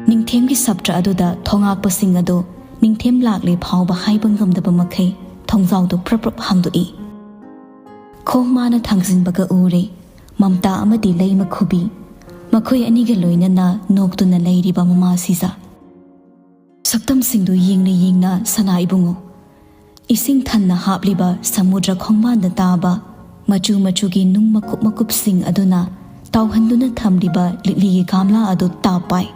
ꯅꯤꯡꯊꯦꯝꯒꯤ ꯁꯞꯇ꯭ꯔ ꯑꯗꯨꯗ ꯊꯣꯉꯥꯛꯄꯁꯤꯡ ꯑꯗꯨ ꯅꯤꯡꯊꯦꯝ ꯂꯥꯛꯂꯦ ꯐꯥꯎꯕ ꯍꯥꯏꯕ ꯉꯝꯗꯕ ꯃꯈꯩ ꯊꯣꯡꯖꯥꯎꯗꯨ ꯄ꯭ꯔꯞ ꯄ꯭ꯔꯞ ꯍꯥꯡꯗꯣꯛꯏ꯫ ꯈꯣꯡ ꯃꯥꯅ ꯊꯥꯡꯖꯤꯟꯕꯒ ꯎꯔꯦ꯫ ꯃꯝꯇꯥ ꯑꯃꯗꯤ ꯂꯩꯃ ꯈꯨꯕꯤ, ꯃꯈꯣꯏ ꯑꯅꯤꯒ ꯂꯣꯏꯅꯅ ꯅꯣꯛꯇꯨꯅ ꯂꯩꯔꯤꯕ ꯃꯃꯥ ꯁꯤꯖ꯫ ꯁꯛꯇꯝꯁꯤꯡꯗꯨ ꯌꯦꯡꯅ ꯌꯦꯡꯅ ꯁꯅꯥ ꯏꯕꯨꯡꯉꯣ, ꯏꯁꯤꯡ ꯊꯟꯅ ꯍꯥꯞꯂꯤꯕ ꯁꯃꯨꯗ꯭ꯔ ꯈꯣꯡꯕꯥꯟꯗ ꯇꯥꯕ ꯃꯆꯨ ꯃꯆꯨꯒꯤ ꯅꯨꯡ ꯃꯀꯨꯞ ꯃꯀꯨꯞꯁꯤꯡ ꯑꯗꯨꯅ ꯇꯥꯎꯍꯟꯗꯨꯅ ꯊꯝꯂꯤꯕ ꯂꯤꯛꯂꯤꯒꯤ ꯒꯝꯂꯥ ꯑꯗꯨ ꯇꯥꯞ ꯄꯥꯏ꯫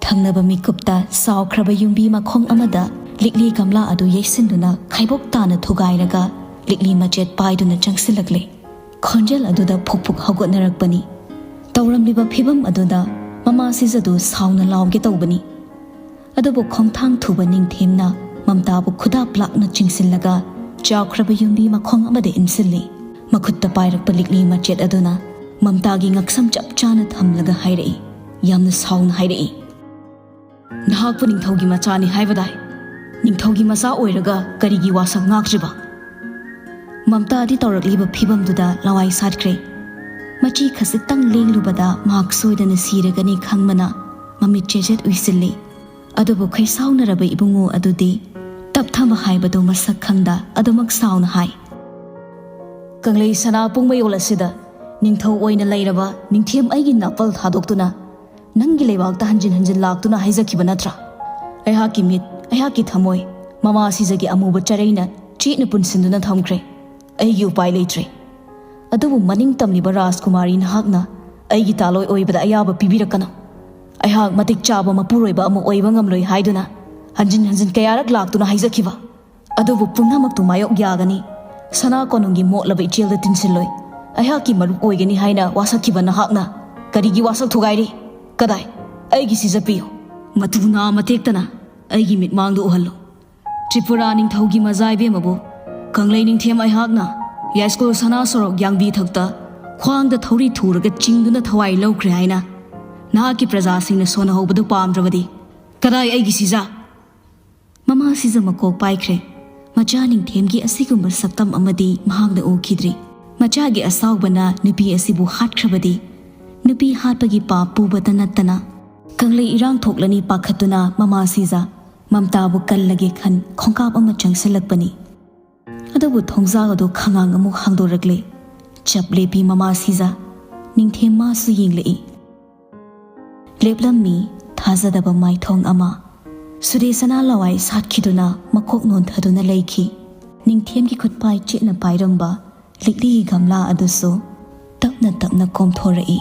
ꯊꯪꯅꯕ ꯃꯤꯀꯨꯞꯇ ꯆꯥꯎꯈ꯭ꯔꯕ ꯌꯨꯝꯕꯤ ꯃꯈꯣꯡ ꯑꯃꯗ ꯂꯤꯛꯂꯤ ꯒꯝꯂꯥ ꯑꯗꯨ ꯌꯩꯁꯤꯟꯗꯨꯅ ꯈꯥꯏꯕꯣꯛ ꯇꯥꯅ ꯊꯨꯒꯥꯏꯔꯒ ꯂꯤꯛꯂꯤ ꯃꯆꯦꯠ ꯄꯥꯏꯗꯨꯅ ꯆꯪꯁꯤꯜꯂꯛꯂꯦ꯫ ꯈꯣꯟꯖꯦꯜ ꯑꯗꯨꯗ ꯐꯨꯛ ꯐꯨꯛ ꯍꯧꯒꯠꯅꯔꯛꯄꯅꯤ꯫ ꯇꯧꯔꯝꯂꯤꯕ ꯐꯤꯚꯝ ꯑꯗꯨꯗ ꯃꯃꯥ ꯁꯤꯖꯗꯨ ꯁꯥꯎꯅ ꯂꯥꯎꯒꯦ ꯇꯧꯕꯅꯤ꯫ ꯑꯗꯨꯕꯨ ꯈꯣꯡꯊꯥꯡ ꯊꯨꯕ ꯅꯤꯡꯊꯦꯝꯅ ꯃꯝꯇꯥꯕꯨ ꯈꯨꯗꯥꯞ ꯂꯥꯛꯅ ꯆꯤꯡꯁꯤꯜꯂꯒ ꯆꯥꯎꯈ꯭ꯔꯕ ꯌꯨꯝꯕꯤ ꯃꯈꯣꯡ ꯑꯃꯗ ꯏꯟꯁꯤꯜꯂꯤ꯫ ꯃꯈꯨꯠꯇ ꯄꯥꯏꯔꯛꯄ ꯂꯤꯛꯂꯤ ꯃꯆꯦꯠ ꯑꯗꯨꯅ ꯃꯝꯇꯥꯒꯤ ꯉꯛꯁꯝ ꯆꯞ ꯆꯥꯅ ꯊꯝꯂꯒ ꯍꯥꯏꯔꯛꯏ, ꯌꯥꯝꯅ ꯁꯥꯎꯅ ꯍꯥꯏꯔꯛꯏ, "ꯅꯍꯥꯛꯄꯨ ꯅꯤꯡꯊꯧꯒꯤ ꯃꯆꯥꯅꯤ ꯍꯥꯏꯕꯗꯥꯏ? ꯅꯤꯡꯊꯧꯒꯤ ꯃꯆꯥ ꯑꯣꯏꯔꯒ ꯀꯔꯤꯒꯤ ꯋꯥꯁꯛ ꯉꯥꯛꯇ꯭ꯔꯤꯕ?" ꯃꯝꯇꯥꯗꯤ ꯇꯧꯔꯛꯂꯤꯕ ꯐꯤꯚꯝꯗꯨꯗ ꯂꯋꯥꯏ ꯁꯥꯠꯈ꯭ꯔꯦ꯫ ꯃꯆꯤ ꯈꯖꯤꯛꯇꯪ ꯂꯦꯡꯂꯨꯕꯗ ꯃꯍꯥꯛ ꯁꯣꯏꯗꯅ ꯁꯤꯔꯒꯅꯤ ꯈꯪꯕꯅ ꯃꯃꯤꯠ ꯆꯦꯖꯦꯠ ꯎꯏꯁꯤꯜꯂꯤ꯫ ꯑꯗꯨꯕꯨ ꯈꯩꯁꯥꯎꯅꯔꯕ ꯏꯕꯨꯡꯉꯣ ꯑꯗꯨꯗꯤ ꯇꯞꯊꯕ ꯍꯥꯏꯕꯗꯨ ꯃꯁꯛ ꯈꯪꯗ ꯑꯗꯨꯃꯛ ꯁꯥꯎꯅ ꯍꯥꯏ, "ꯀꯪꯂꯩ ꯁꯅꯥ ꯄꯨꯡꯃꯌꯣꯜ ꯑꯁꯤꯗ ꯅꯤꯡꯊꯧ ꯑꯣꯏꯅ ꯂꯩꯔꯕ ꯅꯤꯡꯊꯦꯝ ꯑꯩꯒꯤ ꯅꯥꯄꯜ ꯊꯥꯗꯣꯛꯇꯨꯅ ꯅꯪꯒꯤ ꯂꯩꯕꯥꯛꯇ ꯍꯟꯖꯤꯟ ꯍꯟꯖꯤꯟ ꯂꯥꯛꯇꯨꯅ ꯍꯥꯏꯖꯈꯤꯕ ꯅꯠꯇ꯭ꯔꯥ? ꯑꯩꯍꯥꯛꯀꯤ ꯃꯤꯠ ꯑꯩꯍꯥꯛꯀꯤ ꯊꯃꯣꯏ ꯃꯃꯥ ꯁꯤꯖꯒꯤ ꯑꯃꯨꯕ ꯆꯔꯩꯅ ꯆꯦꯠꯅ ꯄꯨꯟꯁꯤꯟꯗꯨꯅ ꯊꯝꯈ꯭ꯔꯦ꯫ ꯑꯩꯒꯤ ꯎꯄꯥꯏ ꯂꯩꯇ꯭ꯔꯦ꯫ ꯑꯗꯨꯕꯨ ꯃꯅꯤꯡ ꯇꯝꯂꯤꯕ ꯔꯥꯖꯀꯨꯃꯥꯔꯤ ꯅꯍꯥꯛꯅ ꯑꯩꯒꯤ ꯇꯥꯂꯣꯏ ꯑꯣꯏꯕꯗ ꯑꯌꯥꯕ ꯄꯤꯕꯤꯔꯛꯀꯅꯨ꯫ ꯑꯩꯍꯥꯛ ꯃꯇꯤꯛ ꯆꯥꯕ ꯃꯄꯨꯔꯣꯏꯕ ꯑꯃ ꯑꯣꯏꯕ ꯉꯝꯂꯣꯏ ꯍꯥꯏꯗꯨꯅ ꯍꯟꯖꯤꯟ ꯍꯟꯖꯤꯟ ꯀꯌꯥꯔꯛ ꯂꯥꯛꯇꯨꯅ ꯍꯥꯏꯖꯈꯤꯕ꯫ ꯑꯗꯨꯕꯨ ꯄꯨꯝꯅꯃꯛꯇꯨ ꯃꯥꯌꯣꯛ ꯌꯥꯒꯅꯤ꯫ ꯁꯅꯥ ꯀꯣꯅꯨꯡꯒꯤ ꯃꯣꯠꯂꯕ ꯏꯆꯦꯜꯗ ꯇꯤꯟꯁꯤꯜꯂꯣꯏ꯫ ꯑꯩꯍꯥꯛꯀꯤ ꯃꯔꯨꯞ ꯑꯣꯏꯒꯅꯤ ꯍꯥꯏꯅ ꯋꯥꯁꯛꯈꯤꯕ ꯅꯍꯥꯛꯅ ꯀꯔꯤꯒꯤ ꯋꯥꯁꯛ ꯊꯨꯒꯥꯏꯔꯤ? ꯀꯗꯥꯏ? ꯑꯩꯒꯤ ꯁꯤꯖ ꯄꯤꯌꯨ꯫ ꯃꯇꯨ ꯅꯥ ꯑꯃ ꯇꯦꯛꯇꯅ ꯑꯩꯒꯤ ꯃꯤꯠꯃꯥꯡꯗ ꯎꯍꯜꯂꯨ꯫ ꯇ꯭ꯔꯤꯄꯨꯔꯥ ꯅꯤꯡꯊꯧꯒꯤ ꯃꯖꯥ ꯏꯕꯦꯝꯃꯕꯨ ꯀꯪꯂꯩ ꯅꯤꯡꯊꯦꯝ ꯑꯩꯍꯥꯛꯅ ꯌꯥꯏꯁ꯭ꯀꯨꯜ ꯁꯅꯥ ꯁꯣꯔꯣꯛ ꯌꯥꯡꯕꯤ ꯊꯛꯇ ꯈ꯭ꯋꯥꯡꯗ ꯊꯧꯔꯤ ꯊꯨꯔꯒ ꯆꯤꯡꯗꯨꯅ ꯊꯋꯥꯏ ꯂꯧꯈ꯭ꯔꯦ ꯍꯥꯏꯅ ꯅꯍꯥꯛꯀꯤ ꯄ꯭ꯔꯖꯥꯁꯤꯡꯅ ꯁꯣꯟꯅꯍꯧꯕꯗꯨ ꯄꯥꯝꯗ꯭ꯔꯕꯗꯤ ꯀꯗꯥꯏ ꯑꯩꯒꯤ ꯁꯤꯖ? ꯃꯃꯥ ꯁꯤꯖ ꯃꯀꯣꯛ ꯄꯥꯏꯈ꯭ꯔꯦ꯫ ꯃꯆꯥ ꯅꯤꯡꯊꯦꯝꯒꯤ ꯑꯁꯤꯒꯨꯝꯕ ꯁꯛꯇꯝ ꯑꯃꯗꯤ ꯃꯍꯥꯛꯅ ꯎꯈꯤꯗ꯭ꯔꯤ꯫ ꯃꯆꯥꯒꯤ ꯑꯁꯥꯎꯕꯅ ꯅꯨꯄꯤ ꯑꯁꯤꯕꯨ ꯍꯥꯠꯈ꯭ꯔꯕꯗꯤ ꯅꯨꯄꯤ ꯍꯥꯠꯄꯒꯤ ꯄꯥꯞ ꯄꯨꯕꯇ ꯅꯠꯇꯅ ꯀꯪꯂꯩ ꯏꯔꯥꯡ ꯊꯣꯛꯂꯅꯤ ꯄꯥꯈꯠꯇꯨꯅ ꯃꯃꯥ ꯁꯤꯖ ꯃꯝꯇꯥꯕꯨ ꯀꯜꯂꯒꯦ ꯈꯟ ꯈꯣꯡꯀꯥꯞ ꯑꯃ ꯆꯪꯁꯤꯜꯂꯛꯄꯅꯤ꯫ ꯑꯗꯨꯕꯨ ꯊꯣꯡꯖꯥꯎ ꯑꯗꯨ ꯈꯉꯥꯡ ꯑꯃꯨꯛ ꯍꯥꯡꯗꯣꯔꯛꯂꯦ꯫ ꯆꯞ ꯂꯦꯞꯄꯤ ꯃꯃꯥ ꯁꯤꯖ꯫ ꯅꯤꯡꯊꯦꯝ ꯃꯥꯁꯨ ꯌꯦꯡꯂꯛꯏ꯫ ꯂꯦꯞꯂꯝꯃꯤ ꯊꯥꯖꯗꯕ ꯃꯥꯏꯊꯣꯡ ꯑꯃ꯫ ꯁꯨꯔꯦꯁꯅꯥ ꯂꯋꯥꯏ ꯁꯥꯠꯈꯤꯗꯨꯅ ꯃꯀꯣꯛ ꯅꯣꯟꯊꯗꯨꯅ ꯂꯩꯈꯤ꯫ ꯅꯤꯡꯊꯦꯝꯒꯤ ꯈꯨꯠꯄꯥꯏ ꯆꯦꯠꯅ ꯄꯥꯏꯔꯝꯕ ꯂꯤꯛꯂꯤꯒꯤ ꯒꯝꯂꯥ ꯑꯗꯨꯁꯨ ꯇꯞꯅ ꯇꯞꯅ ꯀꯣꯝꯊꯣꯔꯛꯏ꯫